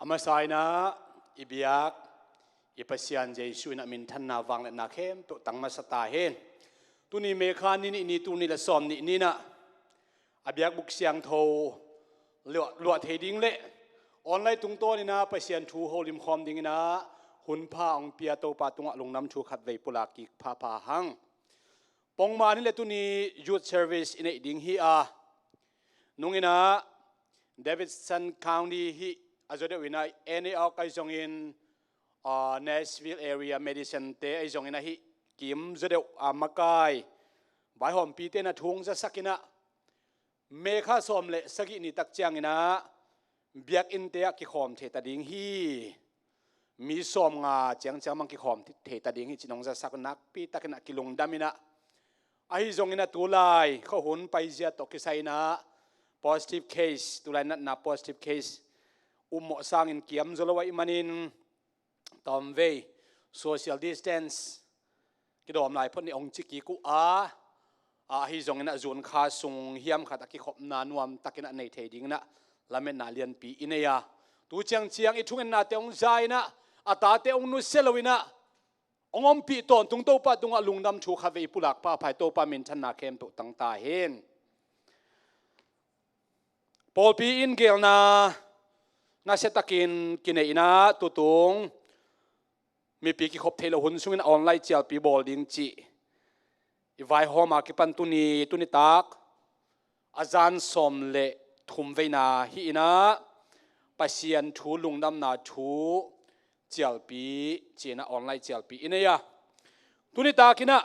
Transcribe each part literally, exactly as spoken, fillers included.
A masa in ah i biak i Pasian Jesuh in ah minthanna vangliatna khempeuh tang masa ta hen. Tuni May kha ni nih ni, tul nih le sawm nih ni-in ah a biakbuk siangtho luah, luah thei ding le online tungtawn in ah Pasian thu holimkhawm ding in ah hun pha hong pia Topa tungah lungdam thu khatvei pulak kik phapha hang. Pongmah ni le tuni youth service i neih ding hi a, nung in ah Davidson County hih a zaw deuh in ah N A Oak ahi zongin, ah, Nashville area medicine te ahi zongin ah hih kim zaw deuh a makai vaihawmpite in ah thu hong zasak in ah May kha sawm le sagih ni tak ciangin ah biakinnte ah kikhawm thei ta ding hi. Mi sawmnga ciangciang bang kikhawm thei ta ding hi ci-in hong zasak, nakpi takin ah kilungdam in ah. Ahi zongin ah tulai khuahun paizia tawh kisai in ah positive case, tulai natna positive case ummawh sangin kiam zaw lo ahih manin tawmvei social distance kidawm lai phot ni hong ci kik uh a, ahi zongin ah June kha sung hiam khat a kikhopna nuam takin ah nei thei ding in ah lametna lianpi i nei a, tu ciangciang i thungennate hong za in ah a tate hong nusia lo in ah hong ompih tawntung Topa tungah lungdam thu khatvei i pulak phapha hi. Topa minthanna khempeuh tang ta hen. Pawlpi in geelna nasia takin kinei in ah tutung mipi kikhop theih loh hun sungin online cialpi bawl ding cih i vaihawm a kipan tuni, tuni tak a zan sawm le thum veina hi in ah Pasian thu lungdamna thu cialpi ci-in ah online cialpi i nei a, tuni tak in ah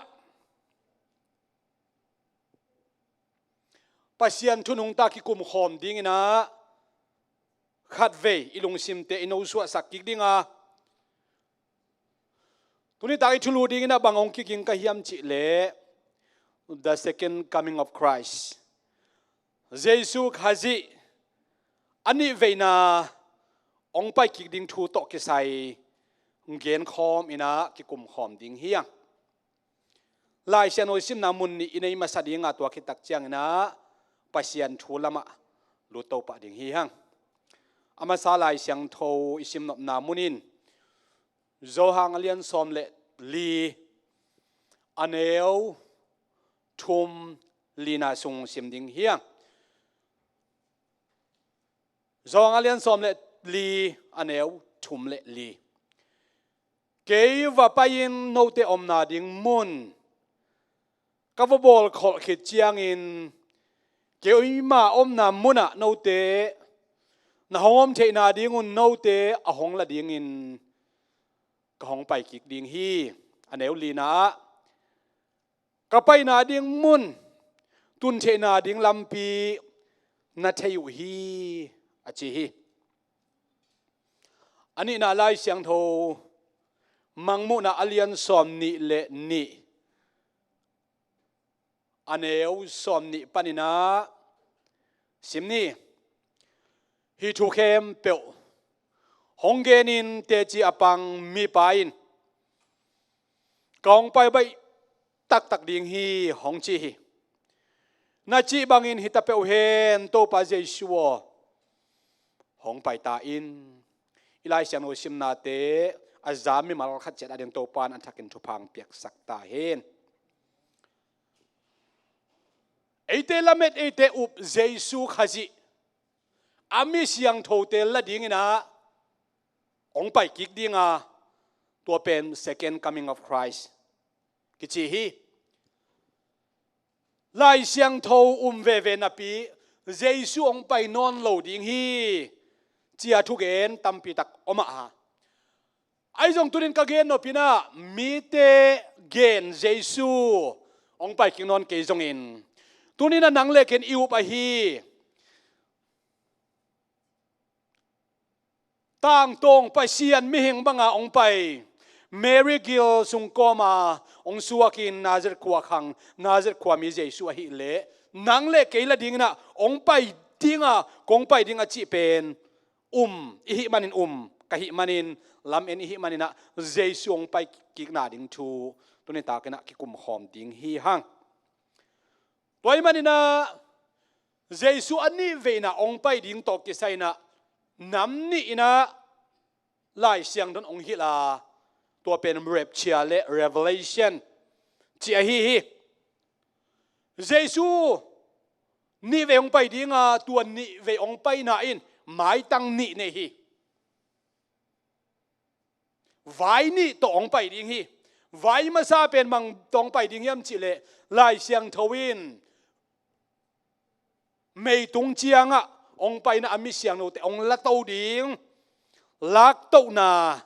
Pasian thu nungta kikumkhawm ding in ah khatvei i lungsimte i nosuahsak kik ding a, tuni tak i thulu ding in ah bang hong kiging ka hiam cih leh The Second Coming of Christ. Jesuh Khazih a nih veina hong pai kik ding thu tawh kisai genkhawm in ah kikumkhawm ding hi hang. Lai Siangtho simna mun nih i nei masa ding a, tua khit tak ciangin ah Pasian thu lamah lut to pah ding hi hang. A masa Lai Siangtho i simnopna mun in Johan a lian sawm le li, a neu thum, lina sung sim ding hi hang. Johan a lian sawm le li, a neu thum le li. Kei va pai-in note omna ding mun ka va bawlkholh khit ciangin keima omna munah note na hong om theihna dingun note a hong la dingin ka hong pai kik ding hi. A neu lina ah ka paina ding mun, tun theihna ding lampi na thei uh hi, a ci hi. A nihna Lai Siangtho Mangmuhna a lian sawm nih le nih, a neu sawm nih panin ah sim ni. Hih thu khempeuh hong genin teci a pang mipa in ka hong pai baih taktak ding hi, hong ci hi. Na cih bangin hi ta peuh hen, Topa Jesuh aw, hong pai ta in. I Lai Siangtho simnate a za mimal khat ciat ading Topa in a thakin thupha hong piaksak ta hen. Eite lamet, eite up Jesuh Khazih a mi siangthote la dingin ah hong pai kik ding a, tua pen Second Coming of Christ kici hi. Lai Siangtho um veve napi Jesuh hong pai nawn lo ding hi, ci-a thugen tampi tak om a. Ahi zong tunin ka gen nop in ah mite gen Jesuh hong pai kik nawn kei zongin, tunin ah nang le ken i up ahi tangtawng Pasian mihing banga hong pai, Mary gil sung kawma hong suakin Nazareth khua khang, Nazareth khuami Jesuh ahih leh nang le kei la dingin ah hong pai dinga, kong pai ding a cih pen um i hih manin, um ka hih manin, lamen i hih manin ah Jesuh hong pai kikna ding thu tuni takin ah kikum khawm ding hi hang. Tua ahih manin ah Jesuh a nih veina hong pai ding tawh kisai in ah nam nih in ah Lai Siangtho in hong hilh a, tua pen rapture le revelation ci ahi hi. Jesu nih vei hong pai ding a, tua nih vei hong paina in maitang nih nei hi. Vai nih tawh hong pai ding hi. Vai masa pen bang tawh hong pai ding hiam cih leh, Lai Siangtho in meitung ciangah hong paina a mi siangthote hong lato ding. Laktohna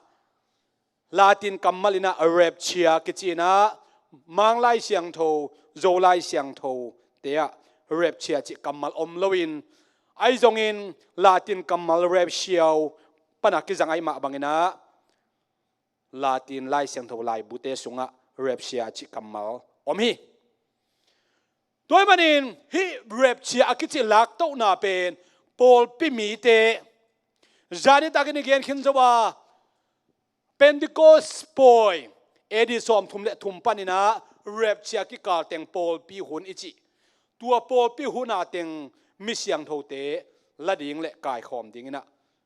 Latin kammal in ah rapture kici in ah, Mang Lai Siangtho, Zo Lai Siangtho te ah rapture cih kammal om loin, ahi zongin Latin kammal rapture pan a kizang ahih mah bangin ah, Latin Lai Siangtho laibute sungah rapture cih kammal om hi. Tua ahih manin hih rapture a kici laktohna pen pawlpi mite, zani takin i gen khin zo a, Pentecost pawi A D sawmthum le thum panin ah rapture kikal teng pawlpi hun i cih, tua pawlpi hun a teng mi siangthote la ding le kaikhawm dingin ah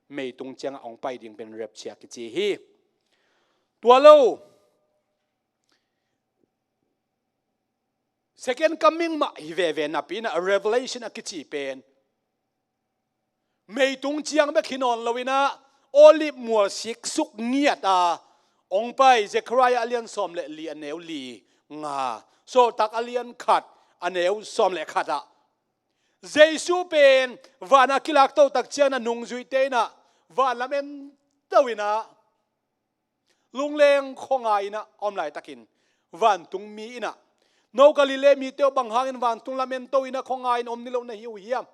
meitung ciangah hong pai ding pen rapture kici hi. Tua lo, second coming mah hi veve napi in ah revelation a kici pen meitung ciang bek hi nawn loin ah, Olive mual siksuk ngiat a hong pai, Zekhariah a lian sawm le li, a neu li nga, Sawltak a lian khat, a neu sawm le khat ah, Jesu pen van a kilakto tak ciangin ah nungzuite in ah van lam ento in ah, lungleng khuangai in ah a om laitakin, vantung mi in ah, "No Galilee mite aw, bang hangin vantung lam ento in ah khuangai in om niloh na hi uh hiam?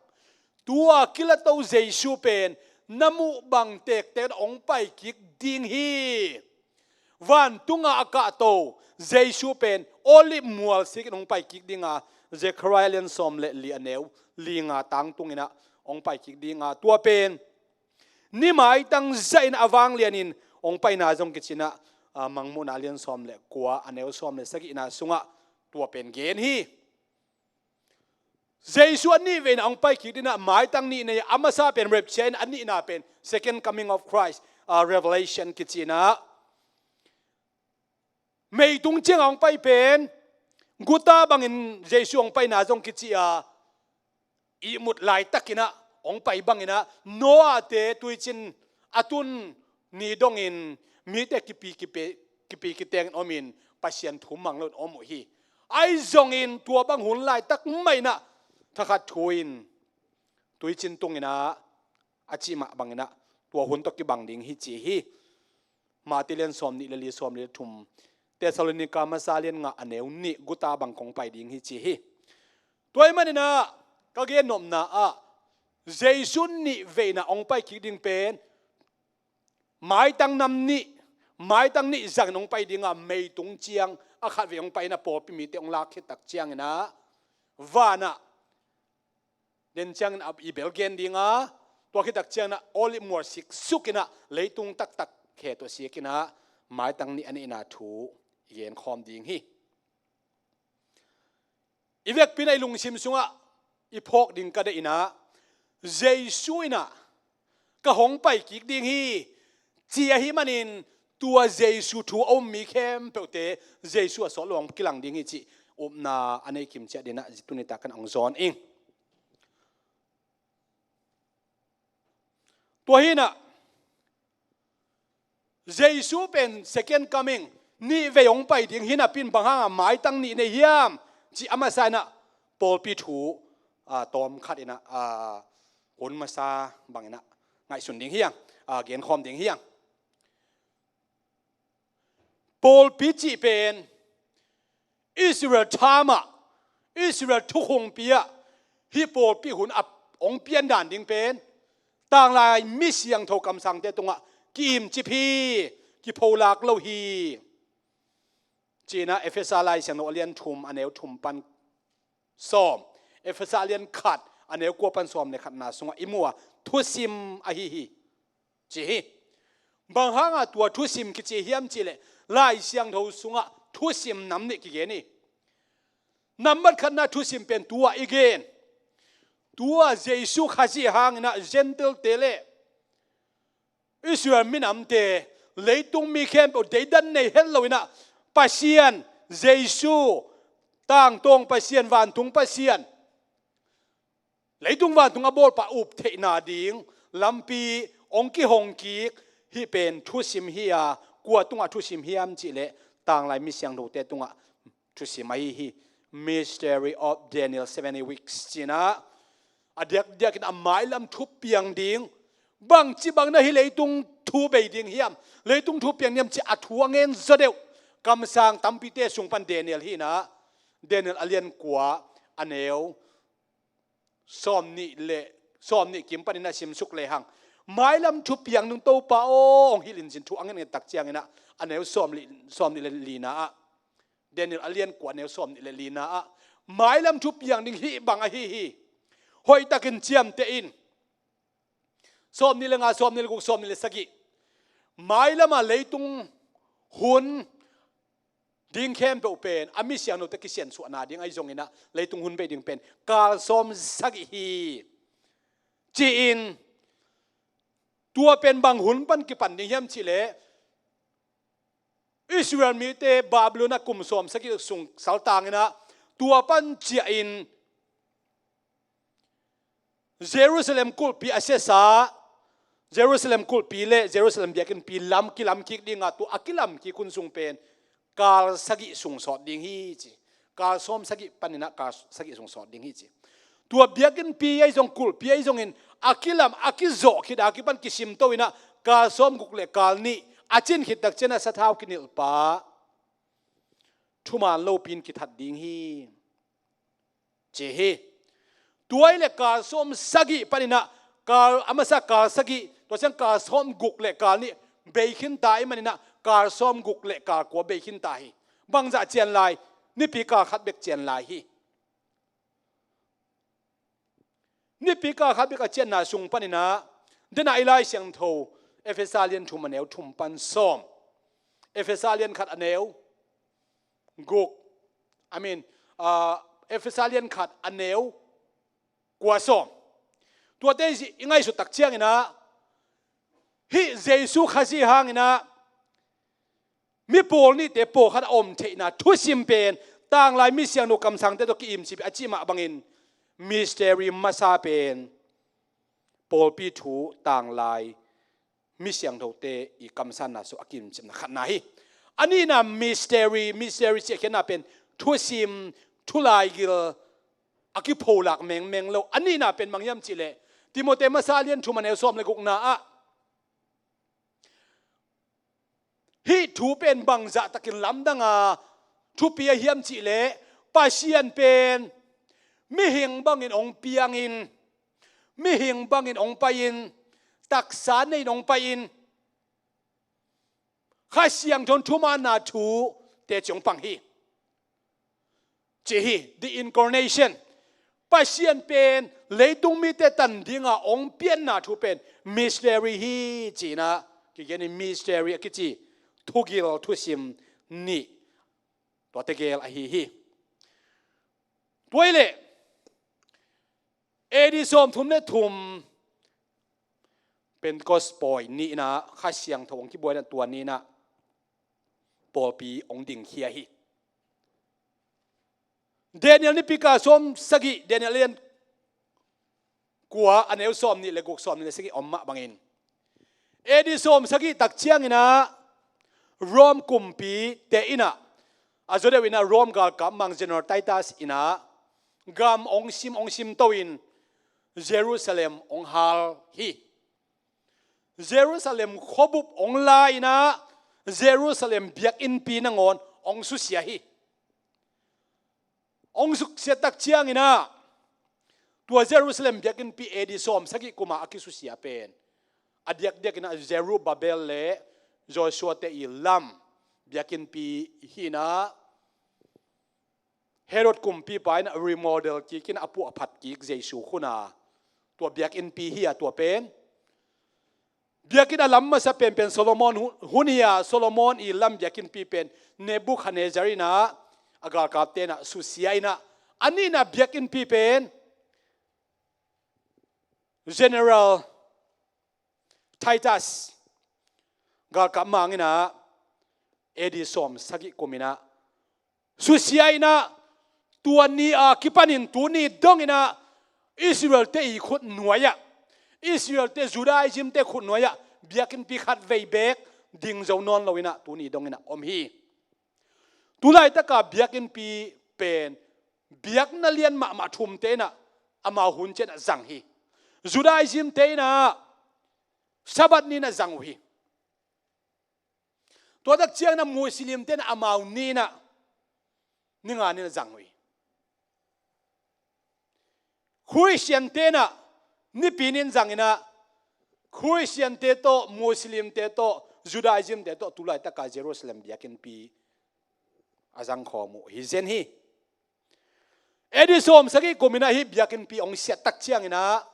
Tua kilato Jesu pen na muh bang tektek in ah hong pai kik ding hi. Vantung a a kahto Jesu pen Olive mual sikin hong pai kik ding a," Zekhariah lian sawm le li, a neu li nga tangtung in ah hong pai kik ding a, tua pen ni maitang zahin a vanglianin hong paina zong kici in ah, a, Mangmuhna a lian sawm le kua, a neu sawm le sagihna sungah tua pen gen hi. Jesu a nih vei in ah hong pai kik ding in ah maitang nih nei, a masa pen rapture in, a nihna pen second coming of Christ, a, revelation kici in ah, meitung ciang a hong pai pen guta bangin Jesu hong paina zong kici a, ihmut laitakin ah hong pai bangin ah, Noah te tuicin a tun ni dongin mite kipi, kipi, kipi kitengin omin Pasian thu mang loin om uh hi. Ahi zongin tua bang hun laitak mah in ah thakhat thu in tuicin tungin ah, a cih mah bangin ah tua hun tawh kibang ding hi ci hi. Mate lian sawm nih le li, sawm le thum, Thessalonika masa lian nga, a neu nih, guta bang kong pai ding hi ci hi. Tua ahih manin ah ka gennopna ah Jesu nih vei in ah hong pai kik ding pen maitang nam nih, maitang nih zangin hong pai ding a, meitung ciang a khat vei hong pai in ah pawlpi mite hong lak khit tak ciangin ah van ah den ciangin a i bel gen ding a, tua khit tak ciangin ah Olive mual siksuk in ah leitung taktak khe tawh sik in ah maitang nih a neihna thu i gen khawm ding hi. I vekpi in ah i lungsim sungah i phawk ding ka deih in ah, Jesu in ah ka hong pai kik ding hi ci ahih manin, tua Jesu thu a um mi khempeuhte Jesu a sawt lo hong kilang ding hi cih upna a nei kim ciat dingin ah tuni tak in hong zawn ing. Tua hi in ah, Jesu pen second coming, nih vei hong pai ding hi napi in bang hang a maitang nih nei hiam cih a masa in ah pawlpi thu, a, tawm khat in ah, a, hun masa bangin ah ngaihsun ding hi hang, a, genkhawm ding hi hang. Pawlpi cih pen Israel tham ah, Israel thukhunpi ah hih pawlpi hun a hong pian dan ding pen tanglai mi siangtho kamsangte tungah ki-imcip hi, kipholak lo hi ci-in ah Efesa Lai Siangtho a lian thum, a neu thum pan sawm, Efesa a lian khat, a neu kua pan sawm le khatna sungah i mu a, thusim ahi hi ci hi. Bang hang a tua thusim kici hiam cih leh, Lai Siangtho sungah thusim nam nih kigen hi. Nambat khatna thusim pen tua i gen, tua Jesu Khazih hangin ah Gentile-te le Israel minamte, leitung mi khempeuh deidan nei het lo in ah, Pasian, Jesu, tangtawng Pasian, vantung Pasian, leitung vantung a bawlpa up theihna ding lampi hong kihong kik. Hih pen thusim hi a, kua tungah thusim hiam cih leh tanglai mi siangthote tungah thusim ahi hi. Mystery of Daniel seventy weeks ci-in ah, a diakdiakin a mailam thupiang ding, bangci bangin ah hih leitung thu bei ding hiam, leitung thupiang ding hiam cih a thu a ngen zaw deuh kamsang tampite sung pan Daniel hi in ah, Daniel a lian kua, a neu sawm nih le, sawm nih kim panin a simsuk lehang, mailam thupiang ding Topa aw hong hilh in cin thu a ngen ngen tak ciangin ah, a neu sawm nih, sawm nih le lina ah, Daniel a lian kua, a neu sawm nih le lina ah, mailam thupiang ding hih bang ahi hi. Hoihtakin ciamteh in. Sawm nih le nga, sawm nih le guk, sawm nih le sagih. Mailam a leitung hun ding khempeuh pen a mi siangthote kisiansuahna ding ahi zongin ah, leitung hun bei ding pen kal sawm sagih hi, ci-in, tua pen bang hun pan kipan ding hiam cih leh, Israel mite Babylon ah kum sawm sagih sung saltang in ah, tua pan ciah in Jerusalem kulhpi a siasa, Jerusalem kulhpi le Jerusalem biakinnpi lam kilam kik ding a, tua a kilam kik hun sung pen kal sagih sung sawt ding hi ci. Kal sawm sagih panin ah kal sagih sung sawt ding hi ci. Tua biakinnpi ahi zong, kulhpi ahi zongin a kilam, a kizawh khit a kipan kisimto in ah, kal sawm guk le kal nih a cin khit tak ciangin ah sathau kinilhpa thuman lopi in kithat ding hi, ci hi. Tua ahih leh kal sawm sagih panin ah, kal, a masa kal sagih, tua ciang kal sawm guk le kal nih bei khin ta ahih manin ah, kal sawm guk le kal kua bei khin ta hi. Bangzah cian lai? Nipi kal khat bek cian lai hi. Nipi kal khat bek a cianna sung panin ah, den a i Lai Siangtho, Efesa lian thum a neu thum pan sawm, Efesa lian khat a neu guk, I mean, ah, Efesa lian khat a neu kua, sawm, tuate i ngaihsut tak ciangin ah, hih Jesu Khazih hangin ah mi pawl nihte pawlkhat a om theihna thusim pen tanglai mi siangtho kamsangte tawh ki-imcip a cih mah bangin mystery masa pen pawlpi thu, tanglai mi siangthote i kamsanna sung a ki-imcipna khatna hi. A nihna mystery, mystery cih a khiatna pen thusim, thulaigil, a kipholak mengmeng lo. A nihna pen bang hiam cih leh, Timote masa lian thum a neu sawm le gukna ah, hih thu pen bangzah takin lamdang a thupi ahi hiam cih leh, Pasian pen mihing bangin hong piangin, mihing bangin hong pai-in, taksa nei-in hong pai-in, Kha Siangtho in thumanna thu teci hong pang hi, ci hi. The incarnation. Pasian pen leitung mite tan dinga hong pianna thu pen mystery hi, ci-in ah kigen hi. Mystery a kici thugil, thusim nih, tua tegel ahi hi. Tua ahih leh A D sawmthum le thum, Pentecost pawi ni-in ah, Kha Siangtho hong kibuai-in ah, tua ni-in ah pawlpi hong dingkhia hi. Daniel nipi kal sawm sagih, Daniel lian kua, a neu sawm nih le guk, sawm nih le sagih om mah bangin, A D sawm sagih tak ciangin ah Rome kumpite in ah, a zaw deuh in ah Rome galkap mang General Titus in ah gam hong sim, hong simto-in Jerusalem hong hal hi. Jerusalem khuabup hong la-in ah Jerusalem biakinnpi nangawn hong susia hi. Hong susia tak ciangin ah, tua Jerusalem biakinnpi A D sawm sagih kum a a kisusia pen, a diakdiakin ah Zerubbabel le Joshua-te i lam biakinnpi hi-in ah, Herod kumpipa in ah remodel kik in ah, a puahphat kik Jesu hun a, tua biakinnpi hi a, tua pen biakinn a lam masa penpen Solomon hu-, hun hi a, Solomon i lam biakinnpi pen Nebuchadnezzar in ah, a galkapte in ah susia-in ah, a nihna biakinnpi pen General Titus galkap mang in ah, A D sawm sagih kum in ah susia in ah, tua ni a kipanin tuni dong in ah Israel-te i khut nuai ah, Israel-te, Judaism-te khut nuai ah biakinnpi khat vei beek ding zo nawn lo in ah tuni dong in ah om hi. Tulaitak a biakinnpi pen biakna lian mahmah thumte in ah amau hun ciang ah zang hi. Judaism-te in ah Sabbath ni in ah zang uh hi. Tua tak ciang in ah Muslim-te in ah amau ni in ah, ni nga ni in ah zang uh hi. Khristian-te in ah Nipi ni in zang in ah, Khristian-te tawh, Muslim-te tawh, Judaism-te tawh tulaitak a Jerusalem biakinnpi a zang khawm uh hi zen hi. A D sawm sagih kum in ah hih biakinnpi hong siat tak ciang in ah,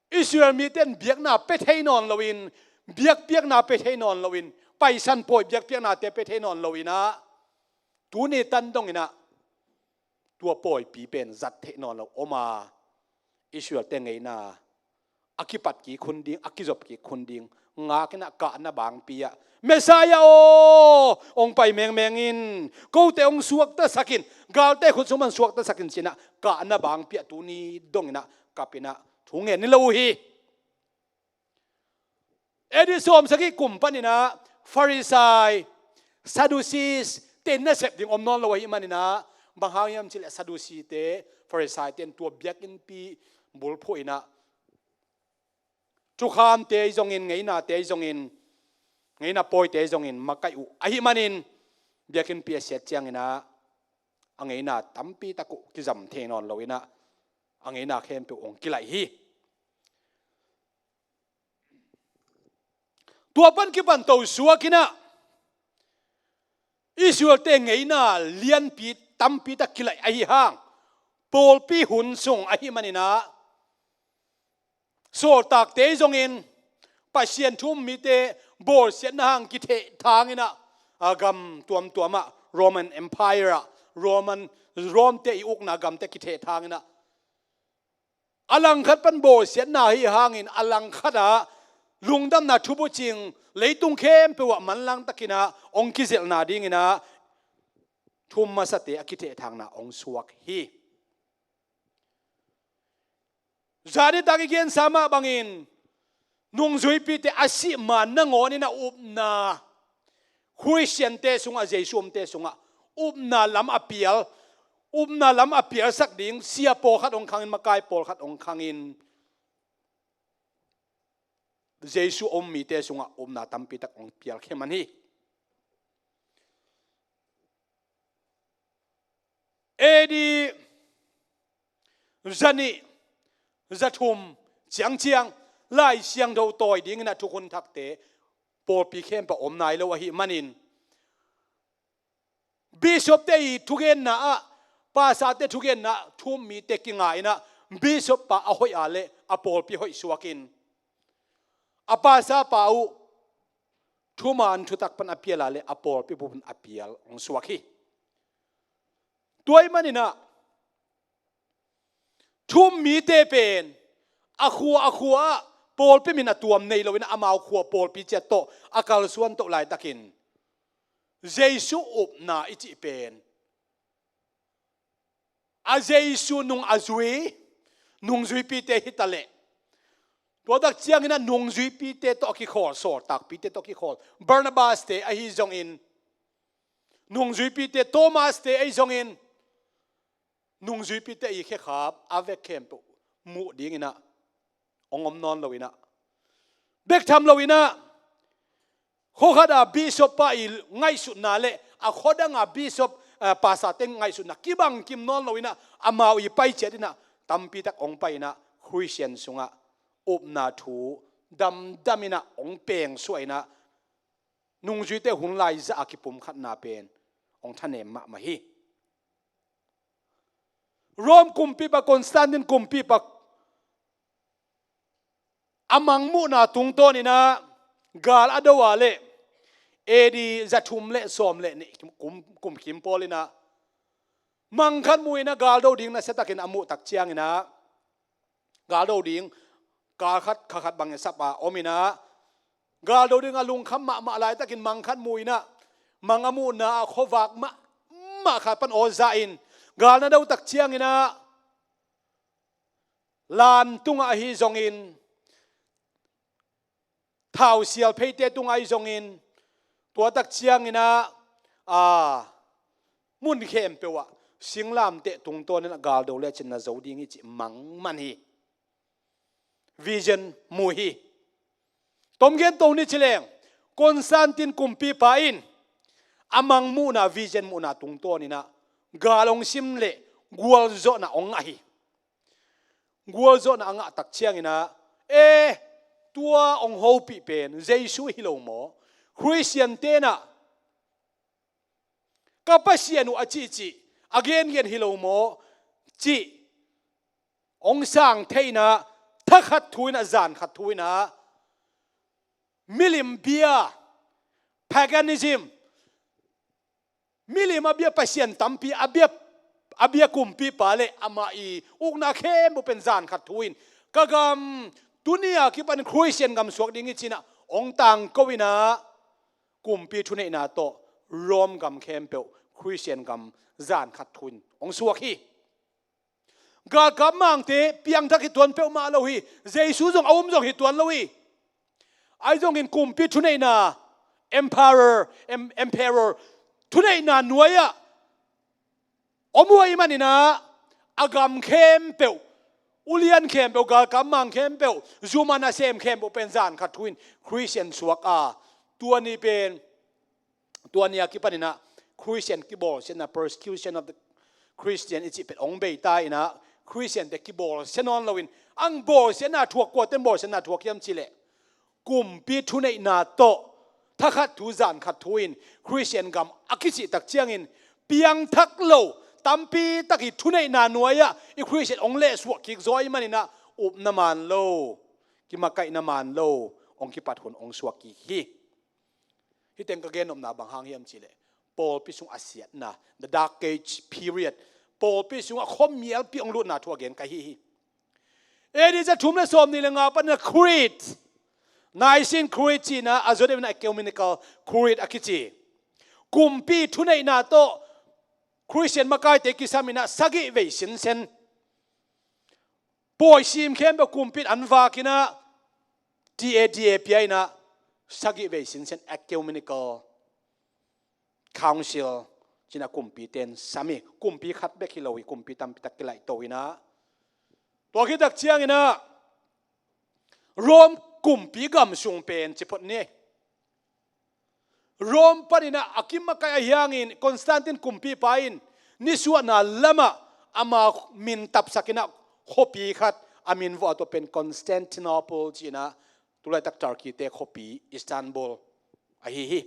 Israel mite in biakna pia thei nawn lo in, biakpiakna pia thei nawn lo in, Paisan pawi biakpiaknate pia thei nawn lo in ah, tuni tan dong in ah tua pawipi pen zat theih nawn lo om a, Israel-te ngeina a kipat kik hun ding, a kizop kik hun ding ngak in ah, kahna bangpi ah, Messiah aw, hong pai mengmeng in, kote hong suaktasak in, galte khut sung pan suaktasak in, ci in ah kahna bangpi ah tuni dong in ah kap in ah thu ngen ni lo uh hi. A D sawm sagih kum pan in ah Farisai, Sadducees-te nasep ding om nawn lo ahih man in ah, bang hang hiam cih leh Sadducee-te, Farisai-te in tua biakinnpi bulphuh in ah, thukhamte ahi zongin, ngeinate ahi zongin, ngeina pawite ahi zongin makaih uh ahih manin, biakinnpi a siat ciang in ah a ngeina tampi tak uh kizam thei nawn lo in ah, a ngeina khempeuh hong kilaih hi. Tua pan kipan to suak in ah Israel-te ngeina lianpi tampi tak kilaih ahi hang, pawlpi hun sung ahih man in ah, sawltakte ahi zongin, Pasian thu um mite bawlsiatna hang kithehthang in ah, a gam tuamtuam ah, Roman Empire ah, Roman, Rome-te i ukna gamte kithehthang in ah, a langkhat pan bawlsiatna ahih hangin a langkhat ah lungdamna thubucing leitung khempeuh ah manlang tak in ah hong kizelhna ding in ah thu um masate a kithehthangna hong suak hi. Zanitak i gensa mah bangin, nungzuipite a sih ma nangawn in ah upna, Khristiante sungah, Jesu omte sungah upna lam a pial, upna lam a pialsak ding sia pawlkhat hong khang in, makai pawlkhat hong khang in, Jesu om mite sungah upna tampi tak hong pial khem man hi. A D zanih, zathum ciangciang Lai Siangtho tawi ding in ah thukhun thakte pawlpi khempeuh om nai lo ahih manin, bishop-te i thugenna ah, pastor-te thugenna ah thu um mite kinga in ah, bishop pa a hoih a leh a pawlpi hoih suak in, a pastor pa uh thuman thutak pan a pial a leh a pawlpi bup in a pial hong suak hi. Tua ahih man in ah thu um mite pen a khua a khua ah pawlpi min a tuam nei lo in ah, amau khua pawlpi ciat tawh a kalsuan toh laitakin, Jesu upna i cih pen a Jesu nung a zui nungzuipite hi ta leh, tua tak ciang in ah nungzuipite tawh a kikhawl, sawltakpite tawh a kikhawl, Barnabas-te ahi zongin, nungzuipite, Thomas-te ahi zongin, nungzuipite i khekhap a vek khempeuh muh ding in ah hong om nawn lo in ah, bek tham lo in ah, khua khat a bishop pa i ngaihsutna leh a khua dang a bishop, eh, pastor-te ngaihsutna kibang kim nawn lo in ah, amau i pai ciat in ah tampi tak hong pai in ah, Khristian sungah upna thu damdam in ah hong pengsuah in ah, nungzuite hun lai zah a kipumkhatna pen hong thanem mahmah hi. Rome kumpipa, Constantine kumpipa a mangmuhna tungtawn in ah gal a do a leh, A D zathum le sawm le nih kum, kum kim pawl in ah, mang khat mu in ah, gal do ding nasia takin a muh tak ciang in ah, gal do ding kal khat, kha khat bang in sap a om in ah, Galdo ding a lungkham mahmah laitakin mang khat mu in ah, mang a muhna ah khuavak mahmah khat pan aw za in, gal na do tak ciangin ah lan tungah ahi zongin, thausial pheite tungah ahi zongin, tua tak ciangin ah, a, mun khempeuh ah singlamteh tungtawnin ah galdo lecin na zo ding hi cih mang man hi. Vision mu hi. Tom gen to ni ci leng, Constantine kumpipa in a mang muhna, vision muhna tungtawnin ah gal hong sim leh gualzawhna hong ngah hi. Gualzawhna a ngah tak ciangin ah, e, tua hong hopih pen Jesu hi lo maw? Khristian tenah ka Pasian uh a cihcih a gengen hi lo maw? Cih hong sang thei in ah, thakhat thu in ah, zankhat thu in ah, milim bia, paganism, milim a bia pasian tampi, a bia, a bia kumpipa le amah i ukna khempeuh pen zankhat thu in, ka gam tuni a kipan Khristian gam suak ding hi ci in ah hong tangko in ah, kumpi thuneihna tawh Rome gam khempeuh Khristian gam zankhat thu in hong suak hi. Galkap mangte piangthak hi tuan peuhmah lo hi. Jesu zong a um zong hi tuan lo hi. Ahi zongin kumpi thuneihna, emperor, em-, emperor thuneihna nuai-ah om uh ahih manin ah, a gam khempeuh, ulian khempeuh, galkap mang khempeuh, zum a nasem khempeuh pen zankhat thu in Khristian suak a, tua ni pen, tua ni a kipan in ah Khristian kibawlsiatna, persecution of the Christian i cih pen hong bei ta in ah, Khristiante kibawlsia nawn loin, ang bawlsiatna thuak, kuaten bawlsiatna thuak hiam cih leh, kumpi thuneihna tawh thakhat thu zankhat thu in Khristian gam a kicih tak ciangin, piangthak lo tampi tak i thuneihna nuai-ah i Khristian hong lehsuah kik zaw ahih manin ah, upna man lo, kimakaihna man lo, hong kipat hun hong suak kik hi. Hih teng ka gennopna bang hang hiam cih leh, pawlpi sung a siatna, the Dark Age period, pawlpi sungah khuamialpi hong lutna thu a gen ka hi hi. A D za thum le sawmnih le nga pan in ah Creed, Nicene Creed ci in ah, a zuat deuh in ah Ecumenical Creed a kici. Kumpi thuneihna tawh Khristian makaite kisam in ah sagih vei sinsen, pawi sim khempeuh kumpi in an vak in ah, T A D A pia in ah, sagih vei sinsen Ecumenical Council ci in ah kumpite in sam hi. Kumpi khat bek hi lo hi, kumpi tampi tak kilaihto in ah. Tua khit tak ciangin ah, Rome kumpi gam sung pen ci phot ni. Rome panin ah a kimakaih ahih hangin Constantine kumpipa in nisuahna lamah ama min tapsak in ah, khuapi khat a min vuah, tua pen Constantinople ci in ah, tulaitak Turkey-te khuapi Istanbul ahi hi.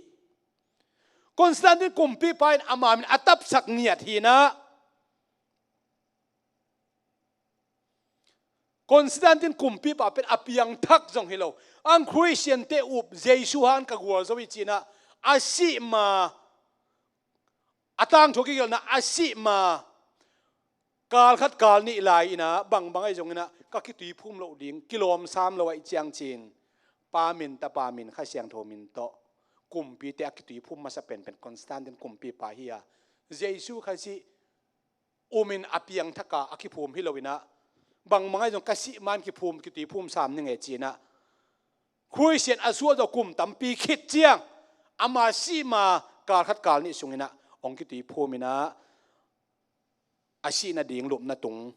Constantine kumpipa in ama min a tapsak ngiat hi in ah, Constantine kumpipa pen a piangthak zong hi lo. Ang Khristiante up Jesu hang ka gualzo hi ci in ah, a sih ma, a tangthu a kigelhna, a sih ma kal khat kal nih lai in ah, bangbang ahi zongin ah, ka kituiphum loh ding, kilawm sam lo ahih ciang ci in, Pa min, Tapa min, Kha Siangtho min tawh kumpite a kituiphum masa penpen Constantine kumpipa hi a, Jesu Khazih um in a piangthak a, a kiphum hi lo in ah, bangbang ahi zong ka sih ma-in kiphum, kituiphum sam ning e ci in ah, Khristian a suah zawh kum tampi khit ciang, ama sih ma kal khat kal nih sung in ah hong kituiphum in ah, a sih nading lupna tung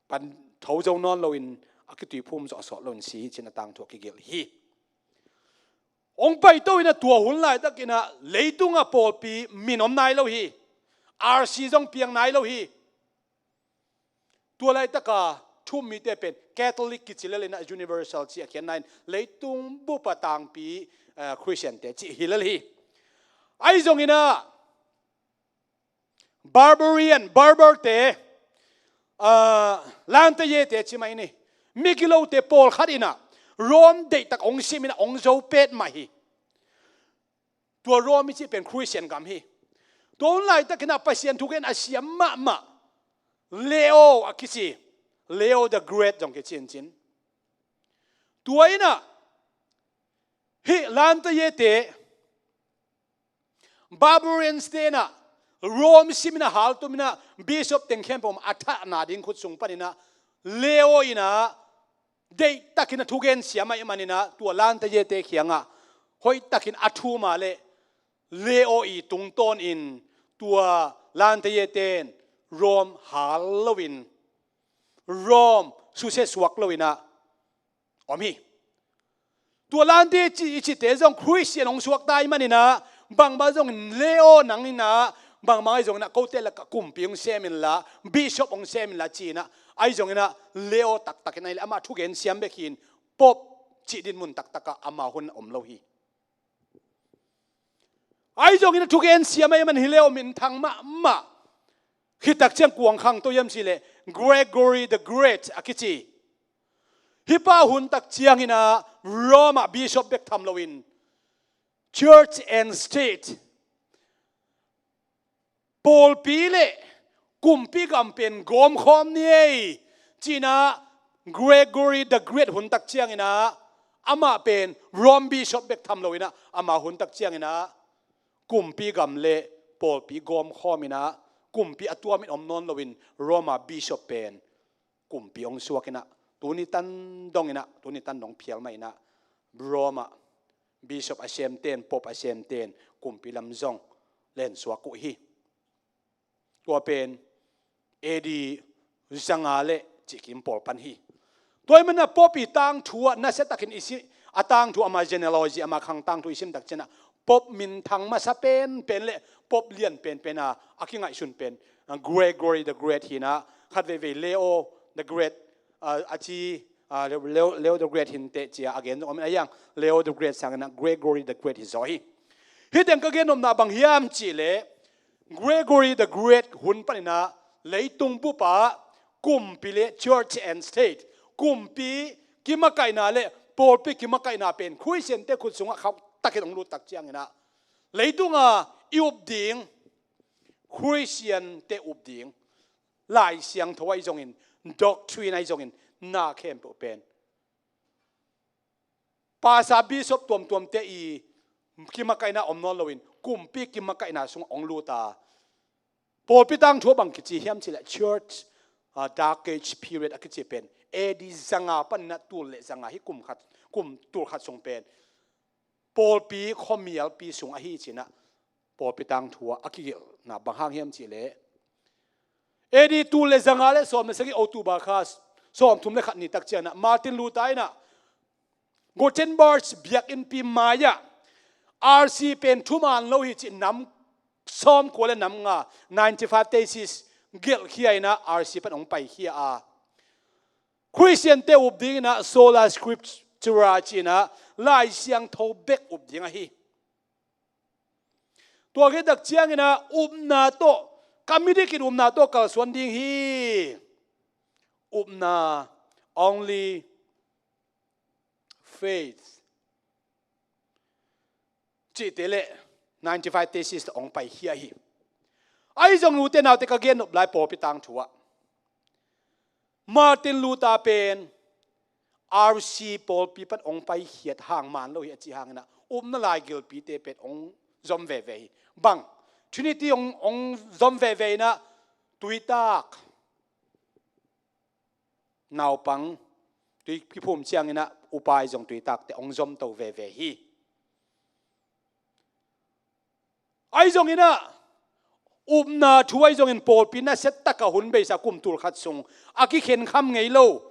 pan tho zo nawn loin, a kituiphum zawh a sawt loin si hi ci in a tangthu a kigelh hi. Hong paito in ah, tua hun laitak in ah leitungah pawlpi min om nai lo hi. R C zong piang nai lo hi. Tua laitak a thu-um mite pen Catholic kici lel in ah, universal ci a khiatna in leitung bup a tangpi, eh, Khristiante cih hi lel hi. Ahi zongin ah, barbarian, barbar-te, ah, lante-ye-te ci mai ni, migilote pawlkhat in ah Rome deihtak hong sim in ah hong zo petmah hi. Tua Rome i cih pen Khristian gam hi. Tua hun laitak in ah Pasian thugen a siam mahmah Leo a kici, Leo the Great zong kici in cin. Tua in ah Hih lantayete, barbarians te inah Rome simin a haltumin ah bishop teng khempeuh a thahna ding khut sung panin ah Leo inah deihtakin a thugen siam ahih manin ah tua lantayete kiangah hoihtakin a thum a leh Leo i tungtawnin tua lantayete in Rome hal loin, Rome susia suak loin ah om hi. Tua lante ci, i cite zong Khristian hong suakta ahih manin ah bangbang zongin Leo nang inah bangbang ahi zongin ah kote lakah kumpi hong sem inla, bishop hong sem inla ci-in ah ahi zongin ah Leo taktakin ahih leh amah thugen siam bek hi-in Pope cih din mun taktakah ama hun om lo hi. Ahi zongin a thugen siam ahih man hi Leo minthang mahmah. Hih tak ciang kua khangto hiam cih leh Gregory the Great a kici. Hih pa hun tak ciangin ah Rome ah bishop bek tham loin church and state, pawlpi le kumpi gam pen gawmkhawm ni ei ci-in ah Gregory the Great hun tak ciangin ah amah pen Rome bishop bek tham loin ah ama hun tak ciangin ah kumpi gam le pawlpi gawmkhawm in ah kumpi a tuamin om nawn loin Rome ah bishop pen kumpi hong suak in ah tuni tan dongin ah, tuni tan dong phial mah in ah Rome ah bishop a semten, pope a semten kumpi lam zong lensuak uh hi. Tua pen A D zanga le cihkim pawl pan hi. Tua ahih manin ah pope i tangthu ah nasiatakin i sim, a tangthu ama genealogy, ama khang tangthu i sim tak ciangin ah pope minthang masa penpen le pope lian penpen a a kingaihsun pen, ah, Gregory the Great hi-in ah, khat veivei Leo the Great, ah, a ci, ah, Leo, Leo the Great hi inteh ci-a a gen zong om in, a hiang Leo the Great sangin ah Gregory the Great hi zaw hi. Hih teng ka gen nopna bang hiam cih leh Gregory the Great hun panin ah leitung bup ah kumpi le church and state, kumpi kimakaihna le pawlpi kimakaihna pen Khristiante khut sungah khauhtakin hong lut tak ciangin ah leitung a i up ding Khristiante up ding Lai Siangtho ahi zongin, doctrine ahi zongin, na khempeuh pen pasa bishop tuamtuamte i kimakaihna om nawn loin kumpi kimakaihna sungah hong lut a, pawlpi tangthu ah bang kici hiam cih leh church, ah, dark age period a kici pen A D zanga panin ah tul le zanga, hih kum khat, kum tul khat sung pen pawlpi khuamialpi sung ahi ci-in ah pawlpi tangthu ah a kigelhna bang hang hiam cih leh A D tul le zanga le sawm le sagih October kha sawmthum le khat ni tak ciangin ah Martin Luther in ah Gutenberg biakinnpi mai-ah R C pen thuman lo hi cih nam sawmkua le nam nga, ninety-five theses gelhkhia in ah R C pan hong paikhia a, Khristiante up dingin ah Sola Scriptura ci-in ah Lai Siangtho bek up ding ahi. Tua khit tak ciangin ah upna tawh, ka midik in upna tawh kalsuan ding hi. Upna, only faith cihte le ninety-five theses tawh hong paikhia hi. Ahi zong ute naute, ka gen nop lai pawlpi tangthu ah Martin Luther pen R C pawlpi pan hong paikhiat hang man lo hi a cih hangin ah upna lai gilpite pen hong zom veve hi. Bang, Trinity hong, hong zom veve in ah tuitak, naupang tui kiphum ciangin ah upa ahi zong tuitakte hong zomto veve hi. Ahi zongin ah upna thu ahi zongin pawlpi nasiatak a hun beisa kum tul khat sung a kikhenkham ngei lo.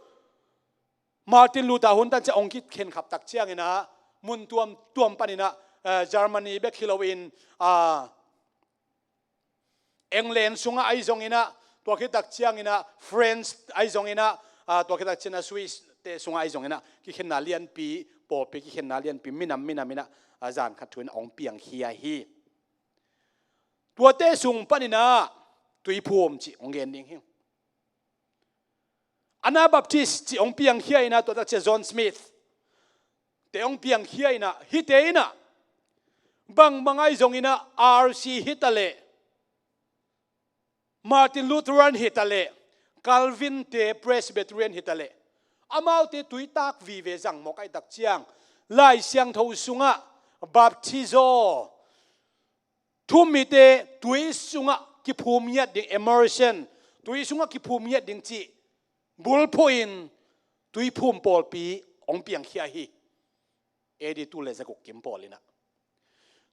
Martin Luther hun tan ciang hong kikhenkhap tak ciangin ah mun tuamtuam panin ah, eh, Germany bek hi loin, ah, England sungah ahi zongin ah, tua khit tak ciangin ah France ahi zongin ah, ah, tua khit tak ciangin ah Swiss te sungah ahi zongin ah kikhenna lianpi, pawlpi kikhenna lianpi minam minamin ah, ah, zan khat thu in hong piangkhia hi. Tuate sung panin ah tuiphum cih hong gen ding hi. Anabaptist cih hong piangkhia in ah, tua tak ciang John Smith te hong piangkhia in ah, hihte in ah bangbang ahi zongin ah R C hi ta leh, Martin Lutheran hi ta leh, Calvin te Presbyterian hi ta leh, amaute tuitak vive zang mawk ahih tak ciang Lai Siangtho sungah baptizo, thu-um mite tui sungah kiphum ngiat ding, immersion, tui sungah kiphum ngiat ding cih bulphuh in tuiphum pawlpi hong piangkhia hi. A D tul le zaguk kim pawl inah.